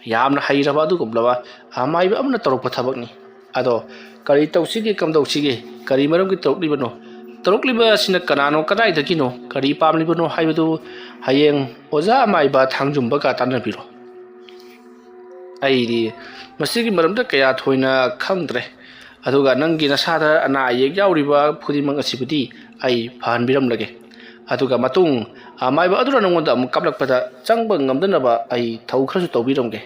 ꯌꯥꯝꯅ ꯍꯩꯔꯕ ꯑꯗꯨꯒꯨꯝꯂꯕ ꯑꯃꯥꯏꯕ ꯑꯃꯅ ꯇꯧꯔꯛꯄ ꯊꯕꯛꯅꯤ꯫ ꯑꯗꯣ ꯀꯔꯤ ꯇꯧꯁꯤꯒꯦ, ꯀꯝꯗꯧꯁꯤꯒꯦ, ꯀꯔꯤ ꯃꯔꯝꯒꯤ ꯇꯧꯔꯛꯂꯤꯕꯅꯣ, ꯇꯧꯔꯛꯂꯤꯕ ꯑꯁꯤꯅ ꯀꯅꯥꯅꯣ, ꯀꯗꯥꯏꯗꯒꯤꯅꯣ, ꯀꯔꯤ ꯄꯥꯝꯂꯤꯕꯅꯣ ꯍꯥꯏꯕꯗꯨ ꯍꯌꯦꯡ ꯑꯣꯖꯥ ꯑꯃꯥꯏꯕ ꯊꯥꯡꯖꯨꯝꯕꯒ ꯇꯥꯟꯅꯕꯤꯔꯣ꯫ ꯑꯩꯗꯤ ꯃꯁꯤꯒꯤ ꯃꯔꯝꯗ ꯀꯌꯥ ꯊꯣꯏꯅ ꯈꯪꯗ꯭ꯔꯦ꯫ ꯑꯗꯨꯒ ꯅꯪꯒꯤ ꯅꯁꯥꯗ ꯑꯅꯥ ꯑꯌꯦꯛ ꯌꯥꯎꯔꯤꯕ ꯈꯨꯗꯤꯡꯃꯛ ꯑꯁꯤꯕꯨꯗꯤ ꯑꯩ ꯐꯍꯟꯕꯤꯔꯝꯂꯒꯦ꯫ ꯑꯗꯨꯒ ꯃꯇꯨꯡ ꯑꯃꯥꯏꯕ ꯑꯗꯨꯅ ꯅꯉꯣꯟꯗ ꯑꯃꯨꯛ ꯀꯥꯞꯂꯛꯄꯗ ꯆꯪꯕ ꯉꯝꯗꯅꯕ ꯑꯩ ꯊꯧ ꯈꯔꯁꯨ ꯇꯧꯕꯤꯔꯝꯒꯦ"꯫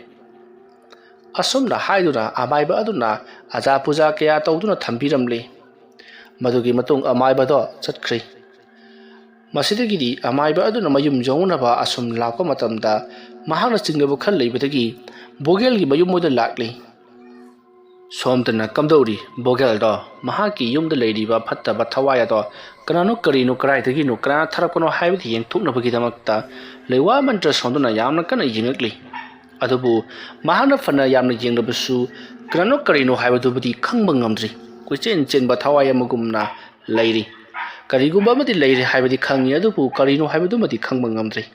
ꯑꯁꯨꯝꯅ ꯍꯥꯏꯗꯨꯅ ꯑꯃꯥꯏꯕ ꯑꯗꯨꯅ ꯑꯖꯥ ꯄꯨꯖꯥ ꯀꯌꯥ ꯇꯧꯗꯨꯅ ꯊꯝꯕꯤꯔꯝꯂꯦ꯫ ꯃꯗꯨꯒꯤ ꯃꯇꯨꯡ ꯑꯃꯥꯏꯕꯗꯣ ꯆꯠꯈ꯭ꯔꯦ꯫ ꯃꯁꯤꯗꯒꯤꯗꯤ ꯑꯃꯥꯏꯕ ꯑꯗꯨꯅ ꯃꯌꯨꯝ ꯌꯧꯅꯅꯕ ꯑꯁꯨꯝ ꯂꯥꯛꯄ ꯃꯇꯝꯗ, ꯃꯍꯥꯛꯅ ꯆꯤꯡꯅꯕ ꯈꯔ ꯂꯩꯕꯗꯒꯤ ꯕꯣꯒꯦꯜꯒꯤ ꯃꯌꯨꯝ ꯑꯣꯏꯗ ꯂꯥꯛꯂꯤ꯫ ꯁꯣꯝꯗꯅ ꯀꯝꯗꯧꯔꯤ? ꯕꯣꯒꯦꯜꯗꯣ ꯃꯍꯥꯛꯀꯤ ꯌꯨꯝꯗ ꯂꯩꯔꯤꯕ ꯐꯠꯇꯕ ꯊꯋꯥꯏ ꯑꯗꯣ ꯀꯅꯥꯅꯣ, ꯀꯔꯤꯅꯣ, ꯀꯗꯥꯏꯗꯒꯤꯅꯣ, ꯀꯅꯥꯅ ꯊꯥꯔꯛꯄꯅꯣ ꯍꯥꯏꯕꯗꯨ ꯌꯦꯡꯊꯣꯛꯅꯕꯒꯤꯗꯃꯛꯇ ꯂꯩꯋꯥ ꯃꯟꯇ꯭ꯔ ꯁꯣꯟꯗꯨꯅ ꯌꯥꯝꯅ ꯀꯟꯅ ꯌꯦꯡꯂꯛꯂꯤ꯫ ꯑꯗꯨꯕꯨ ꯃꯍꯥꯛꯅ ꯐꯅ ꯌꯥꯝꯅ ꯌꯦꯡꯂꯕꯁꯨ ꯀꯅꯥꯅꯣ, ꯀꯔꯤꯅꯣ ꯍꯥꯏꯕꯗꯨꯕꯨꯗꯤ ꯈꯪꯕ ꯉꯝꯗ꯭ꯔꯤ꯫ ꯀꯣꯏꯆꯦꯟ ꯆꯦꯟꯕ ꯊꯋꯥꯏ ꯑꯃꯒꯨꯝꯅ ꯂꯩꯔꯤ꯫ ꯀꯔꯤꯒꯨꯝꯕ ꯑꯃꯗꯤ ꯂꯩꯔꯦ ꯍꯥꯏꯕꯗꯤ ꯈꯪꯉꯤ, ꯑꯗꯨꯕꯨ ꯀꯔꯤꯅꯣ ꯍꯥꯏꯕꯗꯨꯃꯗꯤ ꯈꯪꯕ ꯉꯝꯗ꯭ꯔꯤ꯫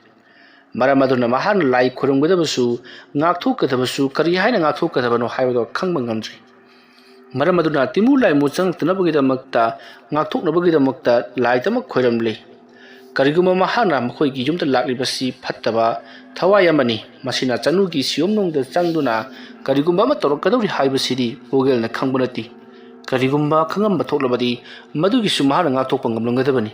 ꯃꯔꯝ ꯑꯗꯨꯅ ꯃꯍꯥꯛꯅ ꯂꯥꯏ ꯈꯨꯔꯨꯝꯒꯗꯕꯁꯨ, ꯉꯥꯛꯊꯣꯛꯀꯗꯕꯁꯨ ꯀꯔꯤ ꯍꯥꯏꯅ ꯉꯥꯛꯊꯣꯛꯀꯗꯕꯅꯣ ꯍꯥꯏꯕꯗꯣ ꯈꯪꯕ ꯉꯝꯗ꯭ꯔꯤ꯫ ꯃꯔꯝ ꯑꯗꯨꯅ ꯇꯤꯃꯨ ꯂꯥꯏꯃꯨ ꯆꯪꯂꯛꯇꯅꯕꯒꯤꯗꯃꯛꯇ, ꯉꯥꯛꯊꯣꯛꯅꯕꯒꯤꯗꯃꯛꯇ ꯂꯥꯏꯗꯃꯛ ꯈꯣꯏꯔꯝꯂꯤ꯫ ꯀꯔꯤꯒꯨꯝꯕ ꯃꯍꯥꯛꯅ ꯃꯈꯣꯏꯒꯤ ꯌꯨꯝꯗ ꯂꯥꯛꯂꯤꯕꯁꯤ ꯐꯠꯇꯕ ꯊꯋꯥꯏ ꯑꯃꯅꯤ, ꯃꯁꯤꯅ ꯆꯅꯨꯒꯤ ꯁꯤꯌꯣꯝꯅꯨꯡꯗ ꯆꯪꯗꯨꯅ ꯀꯔꯤꯒꯨꯝꯕ ꯑꯃ ꯇꯧꯔꯛꯀꯗꯧꯔꯤ ꯍꯥꯏꯕꯁꯤꯗꯤ ꯕꯣꯒꯦꯜꯅ ꯈꯪꯕ ꯅꯠꯇꯦ꯫ ꯀꯔꯤꯒꯨꯝꯕ ꯈꯪꯉꯝꯕ ꯊꯣꯛꯂꯕꯗꯤ ꯃꯗꯨꯒꯤꯁꯨ ꯃꯍꯥꯛꯅ ꯉꯥꯛꯊꯣꯛꯄ ꯉꯝꯂꯝꯒꯗꯕꯅꯤ꯫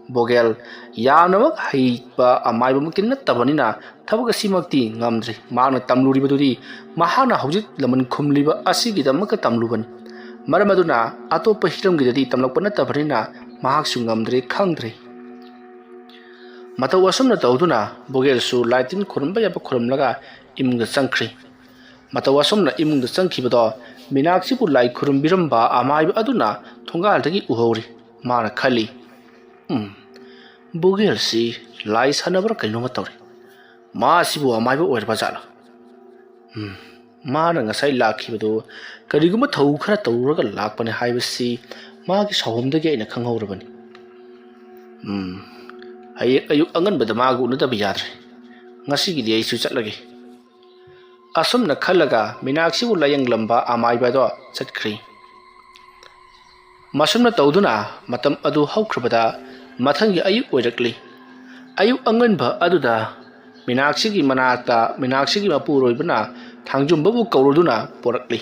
ꯕꯣꯒꯦꯜ ꯌꯥꯝꯅꯃꯛ ꯍꯩꯕ ꯑꯃꯥꯏꯕꯃꯛꯇꯤ ꯅꯠꯇꯕꯅꯤꯅ ꯊꯕꯛ ꯑꯁꯤꯃꯛꯇꯤ ꯉꯝꯗ꯭ꯔꯤ꯫ ꯃꯍꯥꯛꯅ ꯇꯝꯂꯨꯔꯤꯕꯗꯨꯗꯤ ꯃꯍꯥꯛꯅ ꯍꯧꯖꯤꯛ ꯂꯃꯟ ꯈꯨꯝꯂꯤꯕ ꯑꯁꯤꯒꯤꯗꯃꯛꯇ ꯇꯝꯂꯨꯕꯅꯤ꯫ ꯃꯔꯝ ꯑꯗꯨꯅ ꯑꯇꯣꯞꯄ ꯍꯤꯔꯝꯒꯤꯗꯗꯤ ꯇꯝꯂꯛꯄ ꯅꯠꯇꯕꯅꯤꯅ ꯃꯍꯥꯛꯁꯨ ꯉꯝꯗ꯭ꯔꯦ, ꯈꯪꯗ꯭ꯔꯦ꯫ ꯃꯇꯧ ꯑꯁꯨꯝꯅ ꯇꯧꯗꯨꯅ ꯕꯣꯒꯦꯜꯁꯨ ꯂꯥꯏ ꯇꯤꯟ ꯈꯨꯔꯨꯝꯕ ꯌꯥꯕ ꯈꯨꯔꯨꯝꯂꯒ ꯏꯃꯨꯡꯗ ꯆꯪꯈ꯭ꯔꯤ꯫ ꯃꯇꯧ ꯑꯁꯨꯝꯅ ꯏꯃꯨꯡꯗ ꯆꯪꯈꯤꯕꯗꯣ ꯃꯤꯅꯥꯛꯁꯤꯕꯨ ꯂꯥꯏ ꯈꯨꯔꯨꯝꯕꯤꯔꯝꯕ ꯑꯃꯥꯏꯕ ꯑꯗꯨꯅ ꯊꯣꯡꯒꯥꯜꯗꯒꯤ ꯎꯍꯧꯔꯤ꯫ ꯃꯥꯅ ꯈꯜꯂꯤ, "ꯎꯝ, ꯕꯣꯒꯦꯜꯁꯤ ꯂꯥꯏ ꯁꯥꯟꯅꯕ꯭ꯔꯥ ꯀꯩꯅꯣꯝꯃ ꯇꯧꯔꯤ꯫ ꯃꯥꯁꯤꯕꯨ ꯑꯃꯥꯏꯕ ꯑꯣꯏꯔꯕ ꯖꯥꯠꯂꯥ? ꯎꯝ, ꯃꯥꯅ ꯉꯁꯥꯏ ꯂꯥꯛꯈꯤꯕꯗꯨ ꯀꯔꯤꯒꯨꯝꯕ ꯊꯧ ꯈꯔ ꯇꯧꯔꯒ ꯂꯥꯛꯄꯅꯤ ꯍꯥꯏꯕꯁꯤ ꯃꯥꯒꯤ ꯁꯥꯎꯍꯨꯝꯗꯒꯤ ꯑꯩꯅ ꯈꯪꯍꯧꯔꯕꯅꯤ꯫ ꯎꯝ, ꯍꯌꯦꯡ ꯑꯌꯨꯛ ꯑꯉꯟꯕꯗ ꯃꯥꯒ ꯎꯅꯗꯕ ꯌꯥꯗ꯭ꯔꯦ꯫ ꯉꯁꯤꯒꯤꯗꯤ ꯑꯩꯁꯨ ꯆꯠꯂꯒꯦ"꯫ ꯑꯁꯨꯝꯅ ꯈꯜꯂꯒ ꯃꯤꯅꯥꯛꯁꯤꯕꯨ ꯂꯥꯌꯦꯡꯂꯝꯕ ꯑꯃꯥꯏꯕꯗꯣ ꯆꯠꯈ꯭ꯔꯤ꯫ ꯃꯁꯨꯝꯅ ꯇꯧꯗꯨꯅ ꯃꯇꯝ ꯑꯗꯨ ꯍꯧꯈ꯭ꯔꯕꯗ ꯃꯊꯪꯒꯤ ꯑꯌꯨꯛ ꯑꯣꯏꯔꯛꯂꯤ꯫ ꯑꯌꯨꯛ ꯑꯉꯟꯕ ꯑꯗꯨꯗ ꯃꯤꯅꯥꯛꯁꯤꯒꯤ ꯃꯅꯥꯛꯇ ꯃꯤꯅꯥꯛꯁꯤꯒꯤ ꯃꯄꯨꯔꯣꯏꯕꯅ ꯊꯥꯡꯖꯨꯝꯕꯕꯨ ꯀꯧꯔꯗꯨꯅ ꯄꯣꯔꯛꯂꯤ꯫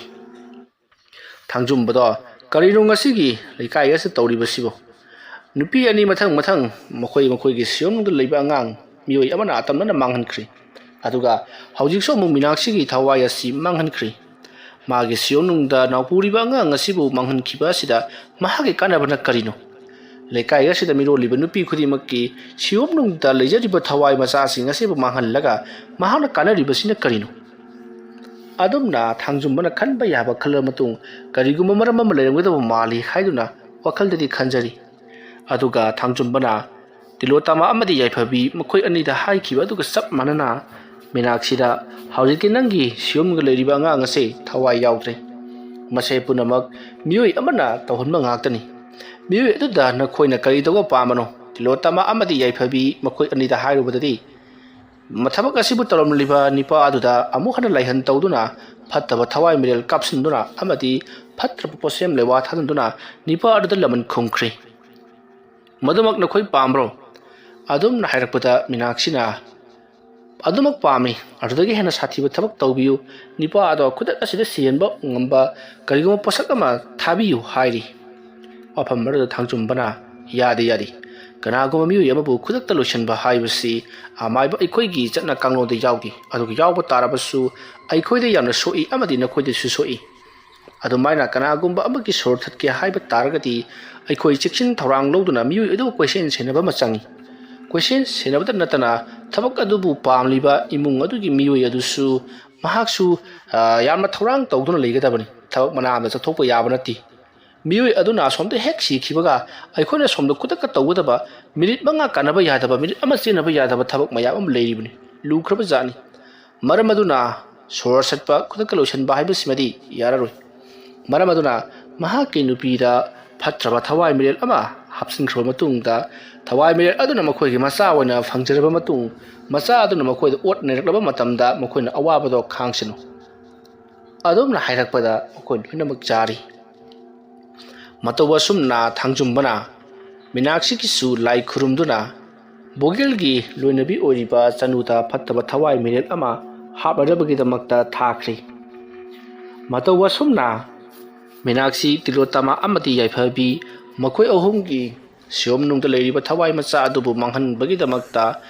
ꯊꯥꯡꯖꯨꯝꯕꯗꯣ, "ꯀꯔꯤꯅꯣ ꯉꯁꯤꯒꯤ ꯂꯩꯀꯥꯏ ꯑꯁꯤꯗ ꯇꯧꯔꯤꯕꯁꯤꯕꯨ? ꯅꯨꯄꯤ ꯑꯅꯤ ꯃꯊꯪ ꯃꯊꯪ ꯃꯈꯣꯏ ꯃꯈꯣꯏꯒꯤ ꯁꯤꯌꯣꯝꯅꯨꯡꯗ ꯂꯩꯕ ꯑꯉꯥꯡ ꯃꯤꯑꯣꯏ ꯑꯃꯅ ꯑꯇꯝꯅꯅ ꯃꯥꯡꯍꯟꯈ꯭ꯔꯤ꯫ ꯑꯗꯨꯒ ꯍꯧꯖꯤꯛꯁꯨ ꯑꯃꯨꯛ ꯃꯤꯅꯥꯛꯁꯤꯒꯤ ꯊꯋꯥꯏ ꯑꯁꯤ ꯃꯥꯡꯍꯟꯈ꯭ꯔꯤ꯫ ꯃꯥꯒꯤ ꯁꯤꯌꯣꯝꯅꯨꯡꯗ ꯅꯥꯎꯄꯨꯔꯤꯕ ꯑꯉꯥꯡ ꯑꯁꯤꯕꯨ ꯃꯥꯡꯍꯟꯈꯤꯕ ꯑꯁꯤꯗ ꯃꯍꯥꯛꯀꯤ ꯀꯥꯟꯅꯕꯅ ꯀꯔꯤꯅꯣ? ꯂꯩꯀꯥꯏ ꯑꯁꯤꯗ ꯃꯤꯔꯣꯜꯂꯤꯕ ꯅꯨꯄꯤ ꯈꯨꯗꯤꯡꯃꯛꯀꯤ ꯁꯤꯌꯣꯝꯅꯨꯡꯗ ꯂꯩꯖꯔꯤꯕ ꯊꯋꯥꯏ ꯃꯆꯥꯁꯤꯡ ꯑꯁꯤꯕꯨ ꯃꯥꯡꯍꯜꯂꯒ ꯃꯍꯥꯛꯅ ꯀꯥꯟꯅꯔꯤꯕꯁꯤꯅ ꯀꯔꯤꯅꯣ?" ꯑꯗꯨꯝꯅ ꯊꯥꯡꯖꯨꯝꯕꯅ ꯈꯟꯕ ꯌꯥꯕ ꯈꯜꯂ ꯃꯇꯨꯡ, ꯀꯔꯤꯒꯨꯝꯕ ꯃꯔꯝ ꯑꯃ ꯂꯩꯔꯝꯒꯗꯕ ꯃꯥꯜꯂꯤ ꯍꯥꯏꯗꯨꯅ ꯋꯥꯈꯜꯗꯗꯤ ꯈꯟꯖꯔꯤ꯫ ꯑꯗꯨꯒ ꯊꯥꯡꯖꯨꯝꯕꯅ ꯇꯤꯂꯣꯇꯥꯃꯥ ꯑꯃꯗꯤ ꯌꯥꯏꯐꯕꯤ ꯃꯈꯣꯏ ꯑꯅꯤꯗ ꯍꯥꯏꯈꯤꯕ ꯑꯗꯨꯒ ꯆꯞ ꯃꯥꯟꯅꯅ ꯃꯤꯅꯥꯛꯁꯤꯗ, "ꯍꯧꯖꯤꯛꯇꯤ ꯅꯪꯒꯤ ꯁꯤꯌꯨꯝꯒ ꯂꯩꯔꯤꯕ ꯑꯉꯥꯡ ꯑꯁꯦ ꯊꯋꯥꯏ ꯌꯥꯎꯗ꯭ꯔꯦ꯫ ꯃꯁꯦ ꯄꯨꯝꯅꯃꯛ ꯃꯤꯑꯣꯏ ꯑꯃꯅ ꯇꯧꯍꯟꯕ ꯉꯥꯛꯇꯅꯤ꯫ ꯃꯤꯑꯣꯏ ꯑꯗꯨꯗ ꯅꯈꯣꯏꯅ ꯀꯔꯤ ꯇꯧꯕ ꯄꯥꯝꯕꯅꯣ?" ꯇꯤꯂꯣꯇꯥꯃꯥ ꯑꯃꯗꯤ ꯌꯥꯏꯐꯕꯤ ꯃꯈꯣꯏ ꯑꯅꯤꯗ ꯍꯥꯏꯔꯨꯕꯗꯗꯤ, ꯃꯊꯕꯛ ꯑꯁꯤꯕꯨ ꯇꯧꯔꯝꯂꯤꯕ ꯅꯤꯄꯥ ꯑꯗꯨꯗ ꯑꯃꯨꯛ ꯍꯟꯅ ꯂꯥꯏꯍꯟ ꯇꯧꯗꯨꯅ, ꯐꯠꯇꯕ ꯊꯋꯥꯏ ꯃꯤꯔꯦꯜ ꯀꯥꯞꯁꯤꯟꯗꯨꯅ ꯑꯃꯗꯤ ꯐꯠꯇ꯭ꯔꯕ ꯄꯣꯠꯁꯦꯝ ꯂꯩꯋꯥ ꯊꯥꯖꯤꯟꯗꯨꯅ ꯅꯤꯄꯥ ꯑꯗꯨꯗ ꯂꯃꯟ ꯈꯨꯝꯈ꯭ꯔꯤ꯫ "ꯃꯗꯨꯃꯛ ꯅꯈꯣꯏ ꯄꯥꯝꯕ꯭ꯔꯣ?" ꯑꯗꯨꯝꯅ ꯍꯥꯏꯔꯛꯄꯗ ꯃꯤꯅꯥꯛꯁꯤꯅ, "ꯑꯗꯨꯃꯛ ꯄꯥꯝꯃꯤ꯫ ꯑꯗꯨꯗꯒꯤ ꯍꯦꯟꯅ ꯁꯥꯊꯤꯕ ꯊꯕꯛ ꯇꯧꯕꯤꯌꯨ꯫ ꯅꯤꯄꯥ ꯑꯗꯣ ꯈꯨꯗꯛ ꯑꯁꯤꯗ ꯁꯤꯍꯟꯕ ꯉꯝꯕ ꯀꯔꯤꯒꯨꯝꯕ ꯄꯣꯠꯁꯛ ꯑꯃ ꯊꯥꯕꯤꯌꯨ" ꯍꯥꯏꯔꯤ꯫ ꯋꯥꯐꯝ ꯑꯗꯨꯗ ꯊꯥꯡꯖꯨꯝꯕꯅ, "ꯌꯥꯗꯦ, ꯌꯥꯗꯦ꯫ ꯀꯅꯥꯒꯨꯝꯕ ꯃꯤꯑꯣꯏ ꯑꯃꯕꯨ ꯈꯨꯗꯛꯇ ꯂꯣꯏꯁꯤꯟꯕ ꯍꯥꯏꯕꯁꯤ ꯑꯃꯥꯏꯕ ꯑꯩꯈꯣꯏꯒꯤ ꯆꯠꯅ ꯀꯥꯡꯂꯣꯟꯗ ꯌꯥꯎꯗꯦ꯫ ꯑꯗꯨꯒ ꯌꯥꯎꯕ ꯇꯥꯔꯕꯁꯨ ꯑꯩꯈꯣꯏꯗ ꯌꯥꯝꯅ ꯁꯣꯛꯏ ꯑꯃꯗꯤ ꯅꯈꯣꯏꯗꯁꯨ ꯁꯣꯛꯏ꯫ ꯑꯗꯨꯃꯥꯏꯅ ꯀꯅꯥꯒꯨꯝꯕ ꯑꯃꯒꯤ ꯁꯣꯔ ꯊꯠꯀꯦ ꯍꯥꯏꯕ ꯇꯥꯔꯒꯗꯤ ꯑꯩꯈꯣꯏ ꯆꯦꯛꯁꯤꯟ ꯊꯧꯔꯥꯡ ꯂꯧꯗꯨꯅ ꯃꯤꯑꯣꯏ ꯑꯗꯨꯕꯨ ꯀꯣꯏꯁꯦꯟ ꯁꯦꯟꯅꯕ ꯑꯃ ꯆꯪꯏ꯫ ꯀꯣꯏꯁꯦꯟ ꯁꯦꯟꯅꯕꯇ ꯅꯠꯇꯅ ꯊꯕꯛ ꯑꯗꯨꯕꯨ ꯄꯥꯝꯂꯤꯕ ꯏꯃꯨꯡ ꯑꯗꯨꯒꯤ ꯃꯤꯑꯣꯏ ꯑꯗꯨꯁꯨ ꯃꯍꯥꯛꯁꯨ, ꯑ, ꯌꯥꯝꯅ ꯊꯧꯔꯥꯡ ꯇꯧꯗꯨꯅ ꯂꯩꯒꯗꯕꯅꯤ꯫ ꯊꯕꯛ ꯃꯅꯥ ꯑꯃꯗ ꯆꯠꯊꯣꯛꯄ ꯌꯥꯕ ꯅꯠꯇꯦ꯫ ꯃꯤꯑꯣꯏ ꯑꯗꯨꯅ ꯑꯁꯣꯝꯗ ꯍꯦꯛ ꯁꯤꯈꯤꯕꯒ ꯑꯩꯈꯣꯏꯅ ꯁꯣꯝꯗ ꯈꯨꯗꯛꯇ ꯇꯧꯒꯗꯕ, ꯃꯤꯅꯤꯠ ꯃꯉꯥ ꯀꯥꯟꯅꯕ ꯌꯥꯗꯕ, ꯃꯤꯅꯤꯠ ꯑꯃ ꯆꯦꯟꯅꯕ ꯌꯥꯗꯕ ꯊꯕꯛ ꯃꯌꯥꯝ ꯑꯃ ꯂꯩꯔꯤꯕꯅꯤ꯫ ꯂꯨꯈ꯭ꯔꯕ ꯖꯥꯠꯅꯤ꯫ ꯃꯔꯝ ꯑꯗꯨꯅ ꯁꯣꯔ ꯁꯠꯄ ꯈꯨꯗꯛꯇ ꯂꯣꯏꯁꯤꯟꯕ ꯍꯥꯏꯕꯁꯤꯃꯗꯤ ꯌꯥꯔꯔꯣꯏ꯫ ꯃꯔꯝ ꯑꯗꯨꯅ ꯃꯍꯥꯛꯀꯤ ꯅꯨꯄꯤꯗ ꯐꯠꯇ꯭ꯔꯕ ꯊꯋꯥꯏ ꯃꯤꯔꯦꯜ ꯑꯃ ꯍꯥꯞꯆꯤꯟꯈ꯭ꯔꯕ ꯃꯇꯨꯡꯗ, ꯊꯋꯥꯏ ꯃꯤꯔꯦꯜ ꯑꯗꯨꯅ ꯃꯈꯣꯏꯒꯤ ꯃꯆꯥ ꯑꯣꯏꯅ ꯐꯪꯖꯔꯕ ꯃꯇꯨꯡ, ꯃꯆꯥ ꯑꯗꯨꯅ ꯃꯈꯣꯏꯗ ꯑꯣꯠ ꯅꯩꯔꯛꯂꯕ ꯃꯇꯝꯗ ꯃꯈꯣꯏꯅ ꯑꯋꯥꯕꯗꯣ ꯈꯥꯡꯁꯅꯨ꯫ ꯑꯗꯨꯝꯅ ꯍꯥꯏꯔꯛꯄꯗ ꯃꯈꯣꯏ ꯂꯣꯏꯅꯃꯛ ꯆꯥꯔꯤ꯫ ꯃꯇꯧ ꯑꯁꯨꯝꯅ ꯊꯥꯡꯖꯨꯝꯕꯅ ꯃꯤꯅꯥꯛꯁꯤꯒꯤꯁꯨ ꯂꯥꯏ ꯈꯨꯔꯨꯝꯗꯨꯅ ꯕꯣꯒꯦꯜꯒꯤ ꯂꯣꯏꯅꯕꯤ ꯑꯣꯏꯔꯤꯕ ꯆꯅꯨꯗ ꯐꯠꯇꯕ ꯊꯋꯥꯏ ꯃꯤꯔꯦꯜ ꯑꯃ ꯍꯥꯞꯅꯅꯕꯒꯤꯗꯃꯛꯇ ꯊꯥꯈ꯭ꯔꯤ꯫ ꯃꯇꯧ ꯑꯁꯨꯝꯅ ꯃꯤꯅꯥꯛꯁꯤ, ꯇꯤꯂꯣꯇꯃꯥ ꯑꯃꯗꯤ ꯌꯥꯏꯐꯕꯤ ꯃꯈꯣꯏ ꯑꯍꯨꯝꯒꯤ ꯁꯤꯌꯣꯝꯅꯨꯡꯗ ꯂꯩꯔꯤꯕ ꯊꯋꯥꯏ ꯃꯆꯥ ꯑꯗꯨꯕꯨ ꯃꯥꯡꯍꯟꯕꯒꯤꯗꯃꯛꯇ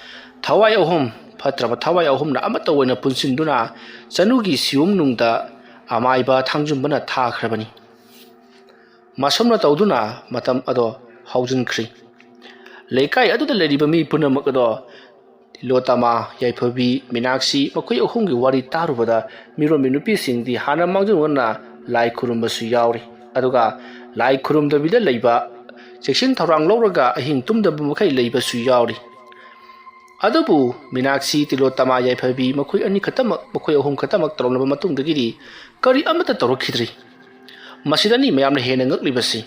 ꯊꯋꯥꯏ ꯑꯍꯨꯝ, ꯐꯠꯇ꯭ꯔꯕ ꯊꯋꯥꯏ ꯑꯍꯨꯝꯅ ꯑꯃꯠꯇ ꯑꯣꯏꯅ ꯄꯨꯟꯁꯤꯟꯗꯨꯅ ꯆꯅꯨꯒꯤ ꯁꯤꯌꯣꯝꯅꯨꯡꯗ ꯑꯃꯥꯏꯕ ꯊꯥꯡꯖꯨꯝꯕꯅ ꯊꯥꯈ꯭ꯔꯕꯅꯤ꯫ ꯃꯁꯨꯝꯅ ꯇꯧꯗꯨꯅ ꯃꯇꯝ ꯑꯗꯣ ꯍꯧꯖꯤꯟꯈ꯭ꯔꯤ꯫ ꯂꯩꯀꯥꯏ ꯑꯗꯨꯗ ꯂꯩꯔꯤꯕ ꯃꯤ ꯄꯨꯝꯅꯃꯛ ꯑꯗꯣ ꯇꯤꯂꯣꯇꯃꯥ, ꯌꯥꯏꯐꯕꯤ, ꯃꯤꯅꯥꯛꯁꯤ ꯃꯈꯣꯏ ꯑꯍꯨꯝꯒꯤ ꯋꯥꯔꯤ ꯇꯥꯔꯨꯕꯗ ꯃꯤꯔꯣꯟꯕꯤ ꯅꯨꯄꯤꯁꯤꯡꯗꯤ ꯍꯥꯟꯅ ꯃꯥꯡꯖꯧꯅꯅ ꯂꯥꯏ ꯈꯨꯔꯨꯝꯕꯁꯨ ꯌꯥꯎꯔꯤ꯫ ꯑꯗꯨꯒ ꯂꯥꯏ ꯈꯨꯔꯨꯝꯗꯕꯤꯗ ꯂꯩꯕ, ꯆꯦꯛꯁꯤꯟ ꯊꯧꯔꯥꯡ ꯂꯧꯔꯒ ꯑꯍꯤꯡ ꯇꯨꯝꯗꯕ ꯃꯈꯩ ꯂꯩꯕꯁꯨ ꯌꯥꯎꯔꯤ꯫ ꯑꯗꯨꯕꯨ ꯃꯤꯅꯥꯛꯁꯤ, ꯇꯤꯂꯣꯇꯃꯥ, ꯌꯥꯏꯐꯕꯤ ꯃꯈꯣꯏ ꯑꯅꯤ ꯈꯛꯇꯃꯛ, ꯃꯈꯣꯏ ꯑꯍꯨꯝ ꯈꯛꯇꯃꯛ ꯇꯧꯔꯝꯂꯕ ꯃꯇꯨꯡꯗꯒꯤꯗꯤ ꯀꯔꯤ ꯑꯃꯠꯇ ꯇꯧꯔꯛꯈꯤꯗ꯭ꯔꯤ꯫ ꯃꯁꯤꯗꯅꯤ ꯃꯌꯥꯝꯅ ꯍꯦꯟꯅ ꯉꯛꯂꯤꯕꯁꯤ꯫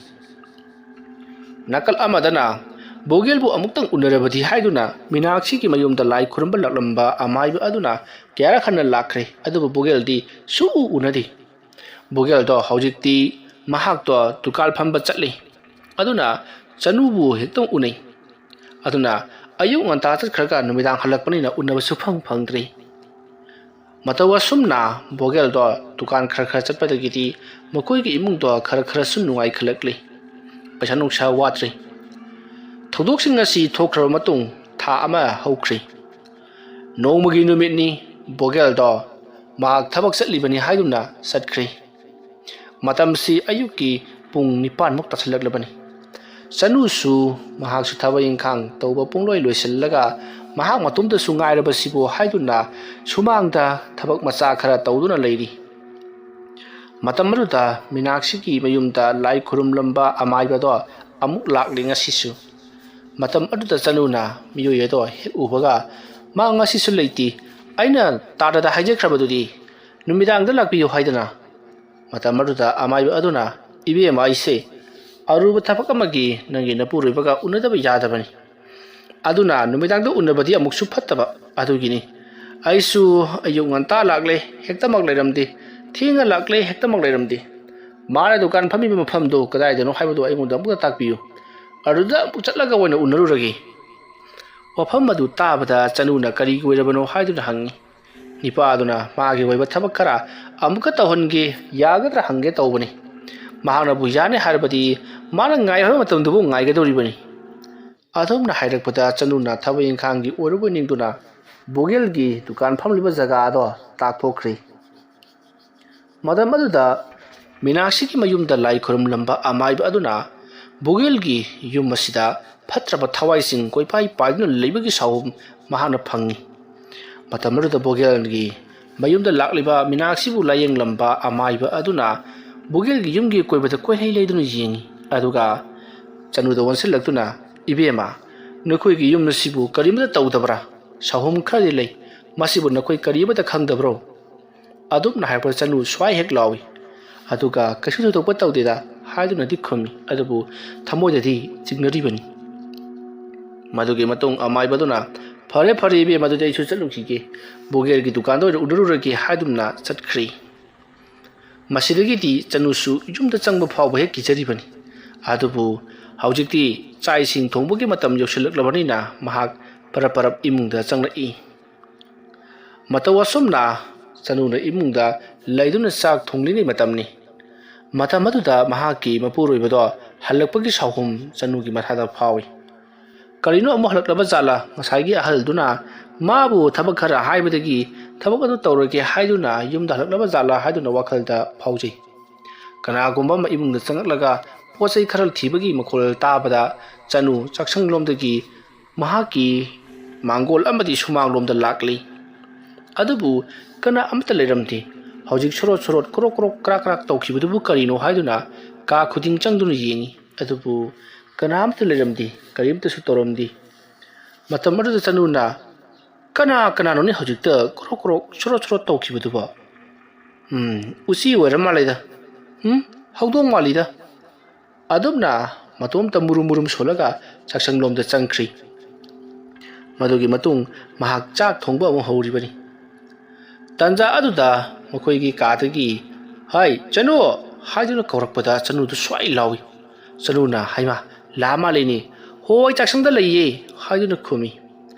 ꯅꯥꯀꯜ ꯑꯃꯗꯅ ꯕꯣꯒꯦꯜꯕꯨ ꯑꯃꯨꯛꯇꯪ ꯎꯅꯔꯕꯗꯤ ꯍꯥꯏꯗꯨꯅ ꯃꯤꯅꯥꯛꯁꯤꯒꯤ ꯃꯌꯨꯝꯗ ꯂꯥꯏ ꯈꯨꯔꯨꯝꯕ ꯂꯥꯛꯂꯝꯕ ꯑꯃꯥꯏꯕ ꯑꯗꯨꯅ ꯀꯌꯥꯔꯛ ꯍꯟꯅ ꯂꯥꯛꯈ꯭ꯔꯦ, ꯑꯗꯨꯕꯨ ꯕꯣꯒꯦꯜꯗꯤ ꯁꯨꯛꯎ ꯎꯅꯗꯦ꯫ ꯕꯣꯒꯦꯜꯗꯣ ꯍꯧꯖꯤꯛꯇꯤ ꯃꯍꯥꯛꯇꯣ ꯗꯨꯀꯥꯟ ꯐꯝꯕ ꯆꯠꯂꯤ꯫ ꯑꯗꯨꯅ ꯆꯅꯨꯕꯨ ꯍꯦꯛꯇ ꯎꯅꯩ꯫ ꯑꯗꯨꯅ ꯑꯌꯨꯛ ꯉꯟꯇꯥ ꯆꯠꯈ꯭ꯔꯒ ꯅꯨꯃꯤꯗꯥꯡ ꯍꯜꯂꯛꯄꯅꯤꯅ ꯎꯅꯕꯁꯨ ꯐꯪ ꯐꯪꯗ꯭ꯔꯤ꯫ ꯃꯇꯧ ꯑꯁꯨꯝꯅ ꯕꯣꯒꯦꯜꯗꯣ ꯗꯨꯀꯥꯟ ꯈꯔ ꯈꯔ ꯆꯠꯄꯗꯒꯤꯗꯤ ꯃꯈꯣꯏꯒꯤ ꯏꯃꯨꯡꯗꯣ ꯈꯔ ꯈꯔꯁꯨ ꯅꯨꯡꯉꯥꯏꯈꯠꯂꯛꯂꯤ꯫ ꯄꯩꯁꯥ ꯅꯨꯡꯁꯥ ꯋꯥꯠꯇ꯭ꯔꯤ꯫ ꯊꯧꯗꯣꯛꯁꯤꯡ ꯑꯁꯤ ꯊꯣꯛꯈ꯭ꯔꯕ ꯃꯇꯨꯡ ꯊꯥ ꯑꯃ ꯍꯧꯈ꯭ꯔꯤ꯫ ꯅꯣꯡꯃꯒꯤ ꯅꯨꯃꯤꯠꯅꯤ꯫ ꯕꯣꯒꯦꯜꯗꯣ ꯃꯍꯥꯛ ꯊꯕꯛ ꯆꯠꯂꯤꯕꯅꯤ ꯍꯥꯏꯗꯨꯅ ꯆꯠꯈ꯭ꯔꯤ꯫ ꯃꯇꯝꯁꯤ ꯑꯌꯨꯛꯀꯤ ꯄꯨꯡ ꯅꯤꯄꯥꯟꯃꯨꯛ ꯇꯥꯁꯤꯜꯂꯛꯂꯕꯅꯤ꯫ ꯆꯅꯨꯁꯨ ꯃꯍꯥꯛꯁꯨ ꯊꯕꯛ ꯏꯪꯈꯥꯡ ꯇꯧꯕ ꯄꯨꯡꯂꯣꯏ ꯂꯣꯏꯁꯤꯜꯂꯒ ꯃꯍꯥꯛ ꯃꯇꯣꯝꯇꯁꯨ ꯉꯥꯏꯔꯕꯁꯤꯕꯨ ꯍꯥꯏꯗꯨꯅ ꯁꯨꯃꯥꯡꯗ ꯊꯕꯛ ꯃꯆꯥ ꯈꯔ ꯇꯧꯗꯨꯅ ꯂꯩꯔꯤ꯫ ꯃꯇꯝ ꯑꯗꯨꯗ ꯃꯤꯅꯥꯛꯁꯤꯒꯤ ꯃꯌꯨꯝꯗ ꯂꯥꯏ ꯈꯨꯔꯨꯝꯂꯝꯕ ꯑꯃꯥꯏꯕꯗꯣ ꯑꯃꯨꯛ ꯂꯥꯛꯂꯤ ꯉꯁꯤꯁꯨ꯫ ꯃꯇꯝ ꯑꯗꯨꯗ ꯆꯅꯨꯅ ꯃꯤꯑꯣꯏ ꯑꯗꯣ ꯍꯦꯛ ꯎꯕꯒ, "ꯃꯥ ꯉꯁꯤꯁꯨ ꯂꯩꯇꯦ꯫ ꯑꯩꯅ ꯇꯥꯗꯗ ꯍꯥꯏꯖꯈ꯭ꯔꯕꯗꯨꯗꯤ ꯅꯨꯃꯤꯗꯥꯡꯗ ꯂꯥꯛꯄꯤꯌꯨ ꯍꯥꯏꯗꯅ?" ꯃꯇꯝ ꯑꯗꯨꯗ ꯑꯃꯥꯏꯕ ꯑꯗꯨꯅ, "ꯏꯕꯦꯝꯃ, ꯑꯩꯁꯦ ꯑꯔꯨꯕ ꯊꯕꯛ ꯑꯃꯒꯤ ꯅꯪꯒꯤ ꯅꯄꯨꯔꯣꯏꯕꯒ ꯎꯅꯗꯕ ꯌꯥꯗꯕꯅꯤ꯫ ꯑꯗꯨꯅ ꯅꯨꯃꯤꯗꯥꯡꯗ ꯎꯅꯕꯗꯤ ꯑꯃꯨꯛꯁꯨ ꯐꯠꯇꯕ꯫ ꯑꯗꯨꯒꯤꯅꯤ꯫ ꯑꯩꯁꯨ ꯑꯌꯨꯛ ꯉꯟꯇꯥ ꯂꯥꯛꯂꯦ, ꯍꯦꯛꯇꯃꯛ ꯂꯩꯔꯝꯗꯦ, ꯊꯦꯡꯅ ꯂꯥꯛꯂꯦ, ꯍꯦꯛꯇꯃꯛ ꯂꯩꯔꯝꯗꯦ꯫ ꯃꯥꯅ ꯗꯨꯀꯥꯟ ꯐꯝꯃꯤꯕ ꯃꯐꯝꯗꯣ ꯀꯗꯥꯏꯗꯅꯣ ꯍꯥꯏꯕꯗꯣ ꯑꯩꯉꯣꯟꯗ ꯑꯃꯨꯛꯇ ꯇꯥꯛꯄꯤꯌꯨ꯫ ꯑꯗꯨꯗ ꯑꯃꯨꯛ ꯆꯠꯂꯒ ꯑꯣꯏꯅ ꯎꯅꯔꯨꯔꯒꯦ꯫" ꯋꯥꯐꯝ ꯑꯗꯨ ꯇꯥꯕꯗ ꯆꯅꯨꯅ ꯀꯔꯤꯒꯤ ꯑꯣꯏꯔꯕꯅꯣ ꯍꯥꯏꯗꯨꯅ ꯍꯪꯉꯤ꯫ ꯅꯤꯄꯥ ꯑꯗꯨꯅ ꯃꯥꯒꯤ ꯑꯣꯏꯕ ꯊꯕꯛ ꯈꯔ ꯑꯃꯨꯛꯀ ꯇꯧꯍꯟꯒꯦ, ꯌꯥꯒꯗ꯭ꯔꯥ ꯍꯪꯒꯦ ꯇꯧꯕꯅꯤ꯫ ꯃꯍꯥꯛꯅꯕꯨ ꯌꯥꯅꯤ ꯍꯥꯏꯔꯕꯗꯤ ꯃꯥꯅ ꯉꯥꯏꯕ ꯃꯇꯝꯗꯨꯕꯨ ꯉꯥꯏꯒꯗꯧꯔꯤꯕꯅꯤ꯫ ꯑꯗꯨꯝꯅ ꯍꯥꯏꯔꯛꯄꯗ ꯆꯅꯨꯅ ꯊꯕꯛ ꯏꯪꯈꯥꯡꯒꯤ ꯑꯣꯏꯔꯨꯕ ꯅꯤꯡꯗꯨꯅ ꯕꯣꯒꯦꯜꯒꯤ ꯗꯨꯀꯥꯟ ꯐꯝꯂꯤꯕ ꯖꯒꯥ ꯑꯗꯣ ꯇꯥꯛꯊꯣꯛꯈ꯭ꯔꯦ꯫ ꯃꯇꯝ ꯑꯗꯨꯗ ꯃꯤꯅꯥꯛꯁꯤꯒꯤ ꯃꯌꯨꯝꯗ ꯂꯥꯏ ꯈꯨꯔꯨꯝꯂꯝꯕ ꯑꯃꯥꯏꯕ ꯑꯗꯨꯅ ꯕꯣꯒꯦꯜꯒꯤ ꯌꯨꯝ ꯑꯁꯤꯗ ꯐꯠꯇ꯭ꯔꯕ ꯊꯋꯥꯏꯁꯤꯡ ꯀꯣꯏꯄꯥꯏ ꯄꯥꯏꯗꯨꯅ ꯂꯩꯕꯒꯤ ꯁꯥꯎꯍꯨꯝ ꯃꯍꯥꯛꯅ ꯐꯪꯉꯤ꯫ ꯃꯇꯝ ꯑꯗꯨꯗ ꯕꯣꯒꯦꯜꯒꯤ ꯃꯌꯨꯝꯗ ꯂꯥꯛꯂꯤꯕ ꯃꯤꯅꯥꯛꯁꯤꯕꯨ ꯂꯥꯌꯦꯡꯂꯝꯕ ꯑꯃꯥꯏꯕ ꯑꯗꯨꯅ ꯕꯣꯒꯦꯜꯒꯤ ꯌꯨꯝꯒꯤ ꯀꯣꯏꯕꯗ ꯀꯣꯏꯍꯩ ꯂꯩꯗꯨꯅ ꯌꯦꯡꯉꯤ꯫ ꯑꯗꯨꯒ ꯆꯅꯨꯗ ꯑꯣꯟꯁꯤꯜꯂꯛꯇꯨꯅ, "ꯏꯕꯦꯝꯃ, ꯅꯈꯣꯏꯒꯤ ꯌꯨꯝ ꯑꯁꯤꯕꯨ ꯀꯔꯤꯃꯇ ꯇꯧꯗꯕ꯭ꯔꯥ? ꯁꯥꯎꯍꯨꯝ ꯈꯔꯗꯤ ꯂꯩ, ꯃꯁꯤꯕꯨ ꯅꯈꯣꯏ ꯀꯔꯤꯃꯇ ꯈꯪꯗꯕ꯭ꯔꯣ?" ꯑꯗꯨꯝꯅ ꯍꯥꯏꯔꯛꯄꯗ ꯆꯅꯨ ꯁ꯭ꯋꯥꯏ ꯍꯦꯛ ꯂꯥꯎꯏ꯫ ꯑꯗꯨꯒ "ꯀꯩꯁꯨ ꯊꯣꯏꯗꯣꯛꯄ ꯇꯧꯗꯦꯗ" ꯍꯥꯏꯗꯨꯅꯗꯤ ꯈꯨꯝꯃꯤ, ꯑꯗꯨꯕꯨ ꯊꯃꯣꯏꯗꯗꯤ ꯆꯤꯡꯅꯔꯤꯕꯅꯤ꯫ ꯃꯗꯨꯒꯤ ꯃꯇꯨꯡ ꯑꯃꯥꯏꯕꯗꯨꯅ, "ꯐꯔꯦ, ꯐꯔꯦ ꯏꯕꯦꯝꯃ, ꯑꯗꯨꯗꯤ ꯑꯩꯁꯨ ꯆꯠꯂꯨꯈꯤꯒꯦ, ꯕꯣꯒꯦꯜꯒꯤ ꯗꯨꯀꯥꯟꯗ ꯑꯣꯏꯅ ꯎꯅꯔꯨꯔꯒꯦ" ꯍꯥꯏꯗꯨꯅ ꯆꯠꯈ꯭ꯔꯤ꯫ ꯃꯁꯤꯗꯒꯤꯗꯤ ꯆꯅꯨꯁꯨ ꯌꯨꯝꯗ ꯆꯪꯕ ꯐꯥꯎꯕ ꯍꯦꯛ ꯀꯤꯖꯔꯤꯕꯅꯤ꯫ ꯑꯗꯨꯕꯨ ꯍꯧꯖꯤꯛꯇꯤ ꯆꯥꯛ ꯏꯁꯤꯡ ꯊꯣꯡꯕꯒꯤ ꯃꯇꯝ ꯌꯧꯁꯤꯜꯂꯛꯂꯕꯅꯤꯅ ꯃꯍꯥꯛ ꯄꯔꯞ ꯄꯔꯞ ꯏꯃꯨꯡꯗ ꯆꯪꯂꯛꯏ꯫ ꯃꯇꯧ ꯑꯁꯨꯝꯅ ꯆꯅꯨꯅ ꯏꯃꯨꯡꯗ ꯂꯩꯗꯨꯅ ꯆꯥꯛ ꯊꯣꯡꯂꯤꯉꯩ ꯃꯇꯝꯅꯤ꯫ ꯃꯇꯝ ꯑꯗꯨꯗ ꯃꯍꯥꯛꯀꯤ ꯃꯄꯨꯔꯣꯏꯕꯗꯣ ꯍꯜꯂꯛꯄꯒꯤ ꯁꯥꯎꯍꯨꯝ ꯆꯅꯨꯒꯤ ꯃꯊꯥꯗ ꯐꯥꯎꯏ꯫ ꯀꯔꯤꯅꯣ ꯑꯃꯨꯛ ꯍꯜꯂꯛꯂꯕ ꯖꯥꯠꯂꯥ? ꯉꯁꯥꯏꯒꯤ ꯑꯍꯜꯗꯨꯅ ꯃꯥꯕꯨ ꯊꯕꯛ ꯈꯔ ꯍꯥꯏꯕꯗꯒꯤ ꯊꯕꯛ ꯑꯗꯨ ꯇꯧꯔꯒꯦ ꯍꯥꯏꯗꯨꯅ ꯌꯨꯝꯗ ꯍꯜꯂꯛꯂꯕ ꯖꯥꯠꯂꯥ ꯍꯥꯏꯗꯨꯅ ꯋꯥꯈꯜꯗ ꯐꯥꯎꯖꯩ꯫ ꯀꯅꯥꯒꯨꯝꯕ ꯑꯃ ꯏꯃꯨꯡꯗ ꯆꯪꯂꯛꯂꯒ ꯄꯣꯠ ꯆꯩ ꯈꯔ ꯊꯤꯕꯒꯤ ꯃꯈꯣꯜ ꯇꯥꯕꯗ ꯆꯅꯨ ꯆꯥꯛꯁꯪꯂꯣꯝꯗꯒꯤ ꯃꯍꯥꯛꯀꯤ ꯃꯥꯡꯒꯣꯜ ꯑꯃꯗꯤ ꯁꯨꯃꯥꯡꯂꯣꯝꯗ ꯂꯥꯛꯂꯤ꯫ ꯑꯗꯨꯕꯨ ꯀꯅꯥ ꯑꯃꯠꯇ ꯂꯩꯔꯝꯗꯦ꯫ ꯍꯧꯖꯤꯛ ꯁꯣꯔꯣꯠ ꯁꯣꯔꯣꯠ ꯀ꯭ꯔꯣꯛ ꯀ꯭ꯔꯣꯛ ꯀ꯭ꯔꯥꯛ ꯀ꯭ꯔꯥꯛ ꯇꯧꯈꯤꯕꯗꯨꯕꯨ ꯀꯔꯤꯅꯣ ꯍꯥꯏꯗꯨꯅ ꯀꯥ ꯈꯨꯗꯤꯡ ꯆꯪꯗꯨꯅ ꯌꯦꯡꯉꯤ꯫ ꯑꯗꯨꯕꯨ ꯀꯅꯥ ꯑꯃꯠꯇ ꯂꯩꯔꯝꯗꯦ, ꯀꯔꯤꯝꯇꯁꯨ ꯇꯧꯔꯝꯗꯦ꯫ ꯃꯇꯝ ꯑꯗꯨꯗ ꯆꯅꯨꯅ, "ꯀꯅꯥ ꯀꯅꯥꯅꯣꯅꯦ ꯍꯧꯖꯤꯛꯇ ꯀ꯭ꯔꯣꯛ ꯀ꯭ꯔꯣꯛ ꯁꯣꯔꯣꯠ ꯁꯣꯔꯣꯠ ꯇꯧꯈꯤꯕꯗꯨꯕꯣ? ꯎꯝ, ꯎꯆꯤ ꯑꯣꯏꯔ ꯃꯥꯜꯂꯦꯗ꯫ ꯎꯝ, ꯍꯧꯗꯣꯡ ꯃꯥꯜꯂꯤꯗ"꯫ ꯑꯗꯨꯝꯅ ꯃꯇꯣꯝꯇ ꯃꯨꯔꯨꯝ ꯃꯨꯔꯨꯝ ꯁꯣꯜꯂꯒ ꯆꯥꯛꯁꯪꯂꯣꯝꯗ ꯆꯪꯈ꯭ꯔꯤ꯫ ꯃꯗꯨꯒꯤ ꯃꯇꯨꯡ ꯃꯍꯥꯛ ꯆꯥꯛ ꯊꯣꯡꯕ ꯑꯃꯨꯛ ꯍꯧꯔꯤꯕꯅꯤ꯫ ꯇꯟꯖꯥ ꯑꯗꯨꯗ ꯃꯈꯣꯏꯒꯤ ꯀꯥꯗꯒꯤ, "ꯍꯥꯏ, ꯆꯅꯨ!" ꯍꯥꯏꯗꯨꯅ ꯀꯧꯔꯛꯄꯗ ꯆꯅꯨꯗꯨ ꯁ꯭ꯋꯥꯏ ꯂꯥꯎꯏ꯫ ꯆꯅꯨꯅ, "ꯍꯩꯃꯥ, ꯂꯥꯛꯑ ꯃꯥꯜꯂꯦꯅꯦ꯫ ꯍꯣꯏ, ꯆꯥꯛꯁꯪꯗ ꯂꯩꯌꯦ" ꯍꯥꯏꯗꯨꯅ ꯈꯨꯝꯃꯤ꯫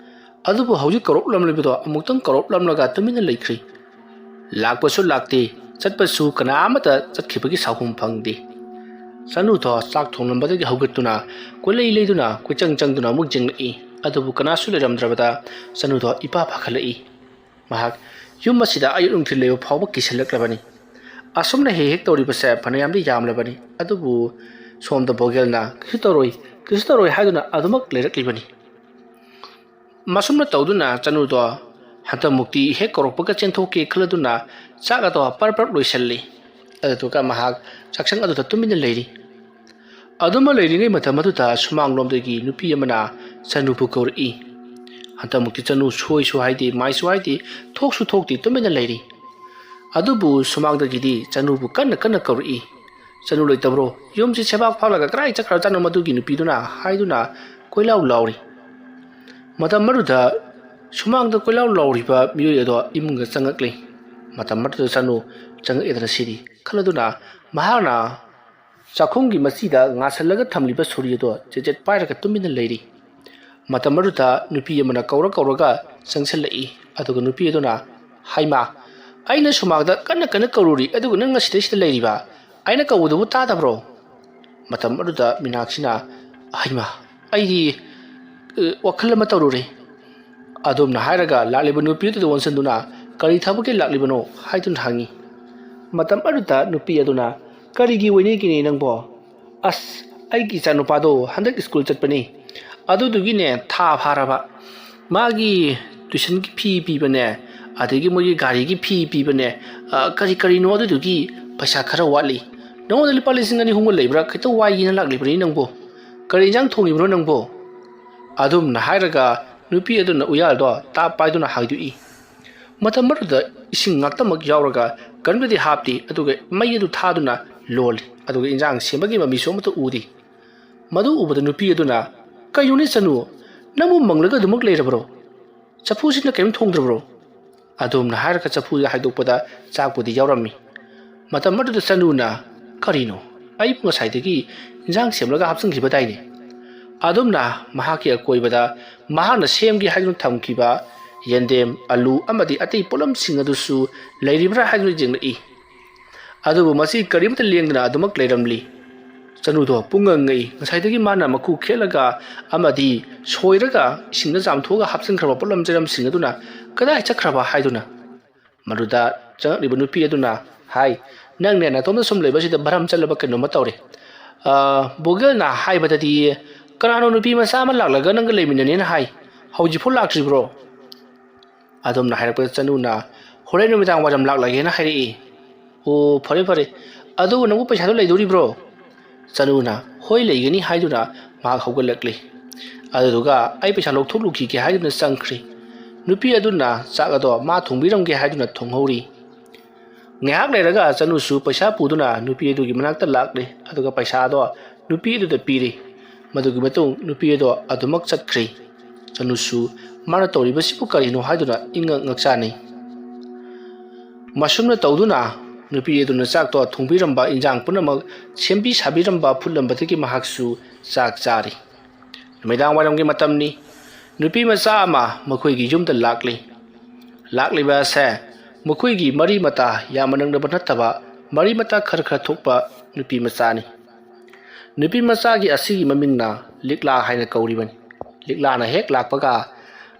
ꯑꯗꯨꯕꯨ ꯍꯧꯖꯤꯛ ꯀꯧꯔꯛꯂꯝꯂꯤꯕꯗꯣ ꯑꯃꯨꯛꯇꯪ ꯀꯧꯔꯛꯂꯝꯂꯒ ꯇꯨꯃꯤꯟꯅ ꯂꯩꯈ꯭ꯔꯤ꯫ ꯂꯥꯛꯄꯁꯨ ꯂꯥꯛꯇꯦ, ꯆꯠꯄꯁꯨ ꯀꯅꯥ ꯑꯃꯠꯇ ꯆꯠꯈꯤꯕꯒꯤ ꯁꯥꯎꯍꯨꯝ ꯐꯪꯗꯦ꯫ ꯆꯅꯨꯗꯣ ꯆꯥꯛ ꯊꯣꯡꯂꯝꯕꯗꯒꯤ ꯍꯧꯒꯠꯇꯨꯅ ꯀꯣꯏꯂꯩ ꯂꯩꯗꯨꯅ ꯀꯣꯏꯆꯪ ꯆꯪꯗꯨꯅ ꯑꯃꯨꯛ ꯌꯦꯡꯂꯛꯏ꯫ ꯑꯗꯨꯕꯨ ꯀꯅꯥꯁꯨ ꯂꯩꯔꯝꯗ꯭ꯔꯕꯗ ꯆꯅꯨꯗꯣ ꯏꯄꯥ ꯄꯥꯈꯠꯂꯛꯏ꯫ ꯃꯍꯥꯛ ꯌꯨꯝ ꯑꯁꯤꯗ ꯑꯌꯨꯛ ꯅꯨꯡꯊꯤꯜ ꯂꯩꯕ ꯐꯥꯎꯕ ꯀꯤꯁꯤꯜꯂꯛꯂꯕꯅꯤ꯫ ꯑꯁꯨꯝꯅ ꯍꯦꯛ ꯍꯦꯛ ꯇꯧꯔꯤꯕꯁꯦ ꯐꯅꯌꯥꯝꯗꯤ ꯌꯥꯝꯂꯕꯅꯤ꯫ ꯑꯗꯨꯕꯨ ꯁꯣꯝꯗ ꯕꯣꯒꯦꯜꯅ, "ꯀꯩꯁꯨ ꯇꯧꯔꯣꯏ, ꯀꯩꯁꯨ ꯇꯧꯔꯣꯏ ꯍꯥꯏꯗꯨꯅ ꯑꯗꯨꯃꯛ ꯂꯩꯔꯛꯂꯤꯕꯅꯤ꯫ ꯃꯁꯨꯝꯅ ꯇꯧꯗꯨꯅ ꯆꯅꯨꯗꯣ ꯍꯟꯗꯛꯃꯨꯛꯇꯤ ꯍꯦꯛ ꯀꯧꯔꯛꯄꯒ ꯆꯦꯟꯊꯣꯛꯀꯦ ꯈꯜꯂꯗꯨꯅ ꯆꯥꯛ ꯑꯗꯣ ꯄꯔꯞ ꯄꯔꯞ ꯂꯣꯏꯁꯤꯜꯂꯤ꯫ ꯑꯗꯨꯗꯨꯒ ꯃꯍꯥꯛ ꯆꯥꯛꯁꯪ ꯑꯗꯨꯗ ꯇꯨꯃꯤꯟꯅ ꯂꯩꯔꯤ꯫ ꯑꯗꯨꯃ ꯂꯩꯔꯤꯉꯩ ꯃꯇꯝ ꯑꯗꯨꯗ ꯁꯨꯃꯥꯡꯂꯣꯝꯗꯒꯤ ꯅꯨꯄꯤ ꯑꯃꯅ ꯆꯅꯨꯕꯨ ꯀꯧꯔꯛꯏ꯫ ꯍꯟꯗꯛꯃꯨꯛꯇꯤ ꯆꯅꯨ ꯁꯣꯏꯁꯨ ꯍꯥꯏꯗꯦ, ꯃꯥꯏꯁꯨ ꯍꯥꯏꯗꯦ, ꯊꯣꯛꯁꯨ ꯊꯣꯛꯇꯦ, ꯇꯨꯃꯤꯟꯅ ꯂꯩꯔꯤ꯫ ꯑꯗꯨꯕꯨ ꯁꯨꯃꯥꯡꯗꯒꯤꯗꯤ ꯆꯅꯨꯕꯨ ꯀꯟꯅ ꯀꯟꯅ ꯀꯧꯔꯛꯏ꯫ "ꯆꯅꯨ ꯂꯩꯇꯕ꯭ꯔꯣ? ꯌꯨꯝꯁꯤ ꯁꯦꯕꯥꯛ ꯐꯥꯛꯂꯒ ꯀꯗꯥꯏ ꯆꯠꯈ꯭ꯔꯖꯥꯠꯅꯣ?" ꯃꯗꯨꯒꯤ ꯅꯨꯄꯤꯗꯨꯅ ꯍꯥꯏꯗꯨꯅ ꯀꯣꯏꯂꯥꯎ ꯂꯥꯎꯔꯤ꯫ ꯃꯇꯝ ꯑꯗꯨꯗ ꯁꯨꯃꯥꯡꯗ ꯀꯣꯏꯂꯥꯎ ꯂꯥꯎꯔꯤꯕ ꯃꯤꯑꯣꯏ ꯑꯗꯣ ꯏꯃꯨꯡꯗ ꯆꯪꯉꯛꯂꯤ꯫ ꯃꯇꯝ ꯑꯗꯨꯗ ꯆꯅꯨ ꯆꯪꯉꯛꯑꯦꯗꯅ ꯁꯤꯗꯤ ꯈꯜꯂꯗꯨꯅ ꯃꯍꯥꯛꯅ ꯆꯥꯛꯈꯨꯝꯒꯤ ꯃꯆꯤꯗ ꯉꯥꯁꯜꯂꯒ ꯊꯝꯂꯤꯕ ꯁꯣꯔꯤ ꯑꯗꯣ ꯆꯦꯠ ꯆꯦꯠ ꯄꯥꯏꯔꯒ ꯇꯨꯃꯤꯟꯅ ꯂꯩꯔꯤ꯫ ꯃꯇꯝ ꯑꯗꯨꯗ ꯅꯨꯄꯤ ꯑꯃꯅ ꯀꯧꯔ ꯀꯧꯔꯒ ꯆꯪꯁꯤꯜꯂꯛꯏ꯫ ꯑꯗꯨꯒ ꯅꯨꯄꯤ ꯑꯗꯨꯅ, "ꯍꯩꯃꯥ, ꯑꯩꯅ ꯁꯨꯃꯥꯡꯗ ꯀꯟꯅ ꯀꯟꯅ ꯀꯧꯔꯨꯔꯤ, ꯑꯗꯨꯒ ꯅꯪ ꯉꯁꯤꯗꯩꯁꯤꯗ ꯂꯩꯔꯤꯕ? ꯑꯩꯅ ꯀꯧꯕꯗꯨꯕꯨ ꯇꯥꯗꯕ꯭ꯔꯣ?" ꯃꯇꯝ ꯑꯗꯨꯗ ꯃꯤꯅꯥꯛꯁꯤꯅ, "ꯍꯩꯃꯥ, ꯑꯩꯗꯤ, ꯑ, ꯋꯥꯈꯜ ꯑꯃ ꯇꯧꯔꯨꯔꯦ"꯫ ꯑꯗꯨꯝꯅ ꯍꯥꯏꯔꯒ ꯂꯥꯛꯂꯤꯕ ꯅꯨꯄꯤ ꯑꯗꯨꯗ ꯑꯣꯟꯁꯤꯟꯗꯨꯅ, "ꯀꯔꯤ ꯊꯕꯛꯀꯤ ꯂꯥꯛꯂꯤꯕꯅꯣ?" ꯍꯥꯏꯗꯨꯅ ꯍꯪꯉꯤ꯫ ꯃꯇꯝ ꯑꯗꯨꯗ ꯅꯨꯄꯤ ꯑꯗꯨꯅ, "ꯀꯔꯤꯒꯤ ꯑꯣꯏꯅꯤꯒꯤꯅꯤ ꯅꯪꯕꯣ?" "ꯑꯁ, ꯑꯩꯒꯤ ꯏꯆꯥꯅꯨꯄꯥꯗꯣ ꯍꯟꯗꯛ ꯁ꯭ꯀꯨꯜ ꯆꯠꯄꯅꯤ, ꯑꯗꯨꯗꯨꯒꯤꯅꯦ ꯊꯥ ꯐꯥꯔꯕ ꯃꯥꯒꯤ ꯇꯨꯏꯁꯟꯒꯤ ꯐꯤ ꯄꯤꯕꯅꯦ, ꯑꯗꯒꯤ ꯃꯣꯏꯒꯤ ꯒꯥꯔꯤꯒꯤ ꯐꯤ ꯄꯤꯕꯅꯦ, ꯑ, ꯀꯔꯤ ꯀꯔꯤꯅꯣ, ꯑꯗꯨꯗꯨꯒꯤ ꯄꯩꯁꯥ ꯈꯔ ꯋꯥꯠꯂꯤ꯫ ꯅꯉꯣꯟꯗ ꯂꯨꯄꯥ ꯂꯤꯁꯤꯡ ꯑꯅꯤ ꯑꯍꯨꯝꯒ ꯂꯩꯕ꯭ꯔꯥ? ꯈꯤꯇ ꯋꯥꯏꯒꯦꯅ ꯂꯥꯛꯂꯤꯕꯅꯤ ꯅꯪꯕꯨ꯫ ꯀꯔꯤ ꯏꯟꯖꯥꯡ ꯊꯣꯡꯉꯤꯕꯅꯣ ꯅꯪꯕꯨ?" ꯑꯗꯨꯝꯅ ꯍꯥꯏꯔꯒ ꯅꯨꯄꯤ ꯑꯗꯨꯅ ꯎꯌꯥꯜꯗꯣ ꯇꯥꯞ ꯄꯥꯏꯗꯨꯅ ꯍꯥꯏꯗꯣꯛꯏ꯫ ꯃꯇꯝ ꯑꯗꯨꯗ ꯏꯁꯤꯡ ꯉꯥꯛꯇꯃꯛ ꯌꯥꯎꯔꯒ ꯀꯔꯤꯝꯇꯗꯤ ꯍꯥꯞꯇꯦ, ꯑꯗꯨꯒ ꯃꯩ ꯑꯗꯨ ꯊꯥꯗꯨꯅ ꯂꯣꯜꯂꯤ, ꯑꯗꯨꯒ ꯏꯟꯖꯥꯡ ꯁꯦꯝꯕꯒꯤ ꯃꯃꯤꯁꯨ ꯑꯃꯠꯇ ꯎꯗꯦ꯫ ꯃꯗꯨ ꯎꯕꯗ ꯅꯨꯄꯤ ꯑꯗꯨꯅ, "ꯀꯩꯅꯣꯅꯦ ꯆꯅꯨ, ꯅꯪꯕꯨ ꯃꯪꯂꯒ ꯑꯗꯨꯃꯛ ꯂꯩꯔꯕ꯭ꯔꯣ? ꯆꯐꯨꯁꯤꯅ ꯀꯔꯤꯝ ꯊꯣꯡꯗ꯭ꯔꯕ꯭ꯔꯣ?" ꯑꯗꯨꯝꯅ ꯍꯥꯏꯔꯒ ꯆꯐꯨꯗ ꯍꯥꯏꯗꯣꯛꯄꯗ ꯆꯥꯛꯄꯨꯗꯤ ꯌꯥꯎꯔꯝꯃꯤ꯫ ꯃꯇꯝ ꯑꯗꯨꯗ ꯆꯅꯨꯅ, "ꯀꯔꯤꯅꯣ? ꯑꯩꯕꯨ ꯉꯁꯥꯏꯗꯒꯤ ꯏꯟꯖꯥꯡ ꯁꯦꯝꯂꯒ ꯍꯥꯞꯆꯤꯟꯈꯤꯕꯗꯥꯏꯅꯦ?" ꯑꯗꯨꯝꯅ ꯃꯍꯥꯛꯀꯤ ꯑꯀꯣꯏꯕꯗ ꯃꯍꯥꯛꯅ ꯁꯦꯝꯒꯦ ꯍꯥꯏꯗꯨꯅ ꯊꯝꯈꯤꯕ ꯌꯦꯟꯗꯦꯝ, ꯑꯂꯨ ꯑꯃꯗꯤ ꯑꯇꯩ ꯄꯣꯠꯂꯝꯁꯤꯡ ꯑꯗꯨꯁꯨ ꯂꯩꯔꯤꯕ꯭ꯔꯥ ꯍꯥꯏꯗꯨꯅ ꯌꯦꯡꯂꯛꯏ꯫ ꯑꯗꯨꯕꯨ ꯃꯁꯤ ꯀꯔꯤꯃꯠꯇ ꯂꯦꯡꯗꯅ ꯑꯗꯨꯃꯛ ꯂꯩꯔꯝꯂꯤ꯫ ꯆꯅꯨꯗꯣ ꯄꯨꯡꯉꯛ ꯉꯛꯏ꯫ ꯉꯁꯥꯏꯗꯒꯤ ꯃꯥꯅ ꯃꯈꯨ ꯈꯦꯠꯂꯒ ꯑꯃꯗꯤ ꯁꯣꯏꯔꯒ ꯏꯁꯤꯡꯗ ꯆꯥꯝꯊꯣꯛꯑꯒ ꯍꯥꯞꯆꯤꯟꯈ꯭ꯔꯕ ꯄꯣꯠꯂꯝ ꯆꯩꯔꯝꯁꯤꯡ ꯑꯗꯨꯅ ꯀꯗꯥꯏ ꯆꯠꯈ꯭ꯔꯕ ꯍꯥꯏꯗꯨꯅ꯫ ꯃꯗꯨꯗ ꯆꯪꯉꯛꯂꯤꯕ ꯅꯨꯄꯤ ꯑꯗꯨꯅ ꯍꯥꯏ, "ꯅꯪꯅꯦ ꯅꯇꯣꯝꯇ ꯁꯨꯝ ꯂꯩꯕꯁꯤꯗ ꯚꯔꯝ ꯆꯠꯂꯕ ꯀꯩꯅꯣꯝꯃ ꯇꯧꯔꯦ꯫ ꯑ, ꯕꯣꯒꯦꯜꯅ ꯍꯥꯏꯕꯗꯗꯤ "ꯀꯅꯥꯅꯣ ꯅꯨꯄꯤ ꯃꯆꯥ ꯑꯃ ꯂꯥꯛꯂꯒ ꯅꯪꯒ ꯂꯩꯃꯤꯟꯅꯅꯦꯅ ꯍꯥꯏ, ꯍꯧꯖꯤꯛꯐꯥꯎ ꯂꯥꯛꯇ꯭ꯔꯤꯕ꯭ꯔꯣ?" ꯑꯗꯨꯝꯅ ꯍꯥꯏꯔꯛꯄꯗ ꯆꯅꯨꯅ, "ꯍꯣꯔꯦꯟ ꯅꯨꯃꯤꯗꯥꯡ ꯋꯥꯏꯔꯝ ꯂꯥꯛꯂꯒꯦꯅ ꯍꯥꯏꯔꯛꯏ"꯫ "ꯑꯣ, ꯐꯔꯦ ꯐꯔꯦ, ꯑꯗꯨꯕꯨ ꯅꯪꯕꯨ ꯄꯩꯁꯥꯗꯣ ꯂꯩꯗꯣꯔꯤꯕ꯭ꯔꯣ?" ꯆꯅꯨꯅ, "ꯍꯣꯏ, ꯂꯩꯒꯅꯤ" ꯍꯥꯏꯗꯨꯅ ꯃꯍꯥꯛ ꯍꯧꯒꯠꯂꯛꯂꯤ꯫ ꯑꯗꯨꯗꯨꯒ "ꯑꯩ ꯄꯩꯁꯥ ꯂꯧꯊꯣꯛꯂꯨꯈꯤꯒꯦ" ꯍꯥꯏꯗꯨꯅ ꯆꯪꯈ꯭ꯔꯤ꯫ ꯅꯨꯄꯤ ꯑꯗꯨꯅ ꯆꯥꯛ ꯑꯗꯣ ꯃꯥ ꯊꯣꯡꯕꯤꯔꯝꯒꯦ ꯍꯥꯏꯗꯨꯅ ꯊꯣꯡꯍꯧꯔꯤ꯫ ꯉꯥꯏꯍꯥꯛ ꯂꯩꯔꯒ ꯆꯅꯨꯁꯨ ꯄꯩꯁꯥ ꯄꯨꯗꯨꯅ ꯅꯨꯄꯤ ꯑꯗꯨꯒꯤ ꯃꯅꯥꯛꯇ ꯂꯥꯛꯂꯦ, ꯑꯗꯨꯒ ꯄꯩꯁꯥ ꯑꯗꯣ ꯅꯨꯄꯤ ꯑꯗꯨꯗ ꯄꯤꯔꯤ꯫ ꯃꯗꯨꯒꯤ ꯃꯇꯨꯡ ꯅꯨꯄꯤ ꯑꯗꯣ ꯑꯗꯨꯃꯛ ꯆꯠꯈ꯭ꯔꯤ꯫ ꯆꯅꯨꯁꯨ ꯃꯥꯅ ꯇꯧꯔꯤꯕꯁꯤꯕꯨ ꯀꯔꯤꯅꯣ ꯍꯥꯏꯗꯨꯅ ꯏꯪꯉꯛ ꯉꯛꯆꯥꯅꯩ꯫ ꯃꯁꯨꯝꯅ ꯇꯧꯗꯨꯅ ꯅꯨꯄꯤ ꯑꯗꯨꯅ ꯆꯥꯛꯇꯣ ꯊꯣꯡꯕꯤꯔꯝꯕ, ꯏꯟꯖꯥꯡ ꯄꯨꯝꯅꯃꯛ ꯁꯦꯝꯕꯤ ꯁꯥꯕꯤꯔꯝꯕ ꯐꯨꯠꯂꯝꯕꯗꯒꯤ ꯃꯍꯥꯛꯁꯨ ꯆꯥꯛ ꯆꯥꯔꯤ꯫ ꯅꯨꯃꯤꯗꯥꯡ ꯋꯥꯏꯔꯝꯒꯤ ꯃꯇꯝꯅꯤ꯫ ꯅꯨꯄꯤ ꯃꯆꯥ ꯑꯃ ꯃꯈꯣꯏꯒꯤ ꯌꯨꯝꯗ ꯂꯥꯛꯂꯤ꯫ ꯂꯥꯛꯂꯤꯕ ꯑꯁꯦ ꯃꯈꯣꯏꯒꯤ ꯃꯔꯤ ꯃꯇꯥ ꯌꯥꯝꯅ ꯅꯛꯅꯕ ꯅꯠꯇꯕ, ꯃꯔꯤ ꯃꯇꯥ ꯈꯔ ꯈꯔ ꯊꯣꯛꯄ ꯅꯨꯄꯤ ꯃꯆꯥꯅꯤ꯫ ꯅꯨꯄꯤ ꯃꯆꯥꯒꯤ ꯑꯁꯤꯒꯤ ꯃꯃꯤꯡꯅ ꯂꯤꯛꯂꯥ ꯍꯥꯏꯅ ꯀꯧꯔꯤꯕꯅꯤ꯫ ꯂꯤꯛꯂꯥꯅ ꯍꯦꯛ ꯂꯥꯛꯄꯒ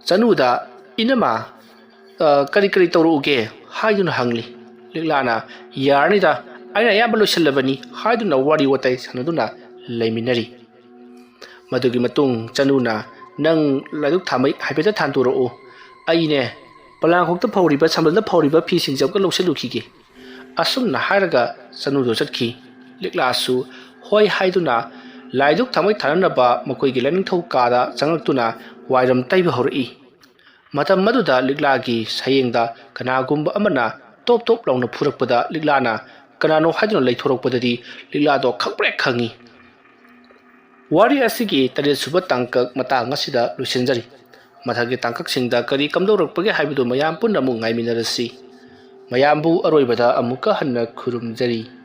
ꯆꯅꯨꯗ, "ꯏꯅꯝꯃ, ꯑ, ꯀꯔꯤ ꯀꯔꯤ ꯇꯧꯔꯛꯎꯒꯦ?" ꯍꯥꯏꯗꯨꯅ ꯍꯪꯂꯤ꯫ ꯂꯤꯛꯂꯥꯅ, "ꯌꯥꯔꯅꯤꯗ, ꯑꯩꯅ ꯑꯌꯥꯝꯕ ꯂꯣꯏꯁꯤꯜꯂꯕꯅꯤ" ꯍꯥꯏꯗꯨꯅ ꯋꯥꯔꯤ ꯋꯥꯇꯥꯏ ꯁꯥꯟꯅꯗꯨꯅ ꯂꯩꯃꯤꯟꯅꯔꯤ꯫ ꯃꯗꯨꯒꯤ ꯃꯇꯨꯡ ꯆꯅꯨꯅ, "ꯅꯪ ꯂꯥꯏꯗꯨꯛ ꯊꯥꯃꯩ ꯍꯥꯏꯐꯦꯠꯇ ꯊꯥꯟꯗꯣꯔꯛꯎ꯫ ꯑꯩꯅꯦ ꯄꯣꯂꯥꯡꯈꯣꯛꯇ ꯐꯧꯔꯤꯕ, ꯁꯝꯕꯜꯗ ꯐꯧꯔꯤꯕ ꯐꯤꯁꯤꯡꯁꯦ ꯑꯃꯨꯛꯀ ꯂꯧꯁꯤꯜꯂꯨꯈꯤꯒꯦ"꯫ ꯑꯁꯨꯝꯅ ꯍꯥꯏꯔꯒ ꯆꯅꯨꯗꯣ ꯆꯠꯈꯤ꯫ ꯂꯤꯛꯂꯥꯁꯨ ꯍꯣꯏ ꯍꯥꯏꯗꯨꯅ ꯂꯥꯏꯗꯨꯛ ꯊꯥꯃꯩ ꯊꯥꯅꯅꯕ ꯃꯈꯣꯏꯒꯤ ꯂꯥꯏꯅꯤꯡꯊꯧ ꯀꯥꯗ ꯆꯪꯉꯛꯇꯨꯅ ꯋꯥꯏꯔꯝ ꯇꯩꯕ ꯍꯧꯔꯛꯏ꯫ ꯃꯇꯝ ꯑꯗꯨꯗ ꯂꯤꯛꯂꯥꯒꯤ ꯁꯌꯦꯡꯗ ꯀꯅꯥꯒꯨꯝꯕ ꯑꯃꯅ ꯇꯣꯞ ꯇꯣꯞ ꯂꯥꯎꯅ ꯐꯨꯔꯛꯄꯗ ꯂꯤꯛꯂꯥꯅ ꯀꯅꯥꯅꯣ ꯍꯥꯏꯗꯨꯅ ꯂꯩꯊꯣꯔꯛꯄꯗꯗꯤ ꯂꯤꯛꯂꯥꯗꯣ ꯈꯪꯄ꯭ꯔꯦꯛ ꯈꯪꯉꯤ꯫ ꯋꯥꯔꯤ ꯑꯁꯤꯒꯤ ꯇꯔꯦꯠ ꯁꯨꯕ ꯇꯥꯡꯀꯛ ꯃꯇꯥꯡ ꯑꯁꯤꯗ ꯂꯣꯏꯁꯤꯟꯖꯔꯤ꯫ ꯃꯊꯪꯒꯤ ꯇꯥꯡꯀꯛꯁꯤꯡꯗ ꯀꯔꯤ ꯀꯝꯗꯧꯔꯛꯄꯒꯦ ꯍꯥꯏꯕꯗꯨ ꯃꯌꯥꯝ ꯄꯨꯟꯅ ꯑꯃꯨꯛ ꯉꯥꯏꯃꯤꯟꯅꯔꯁꯤ꯫ ꯃꯌꯥꯝꯕꯨ ꯑꯔꯣꯏꯕꯗ ꯑꯃꯨꯛꯀ ꯍꯟꯅ ꯈꯨꯔꯨꯝꯖꯔꯤ꯫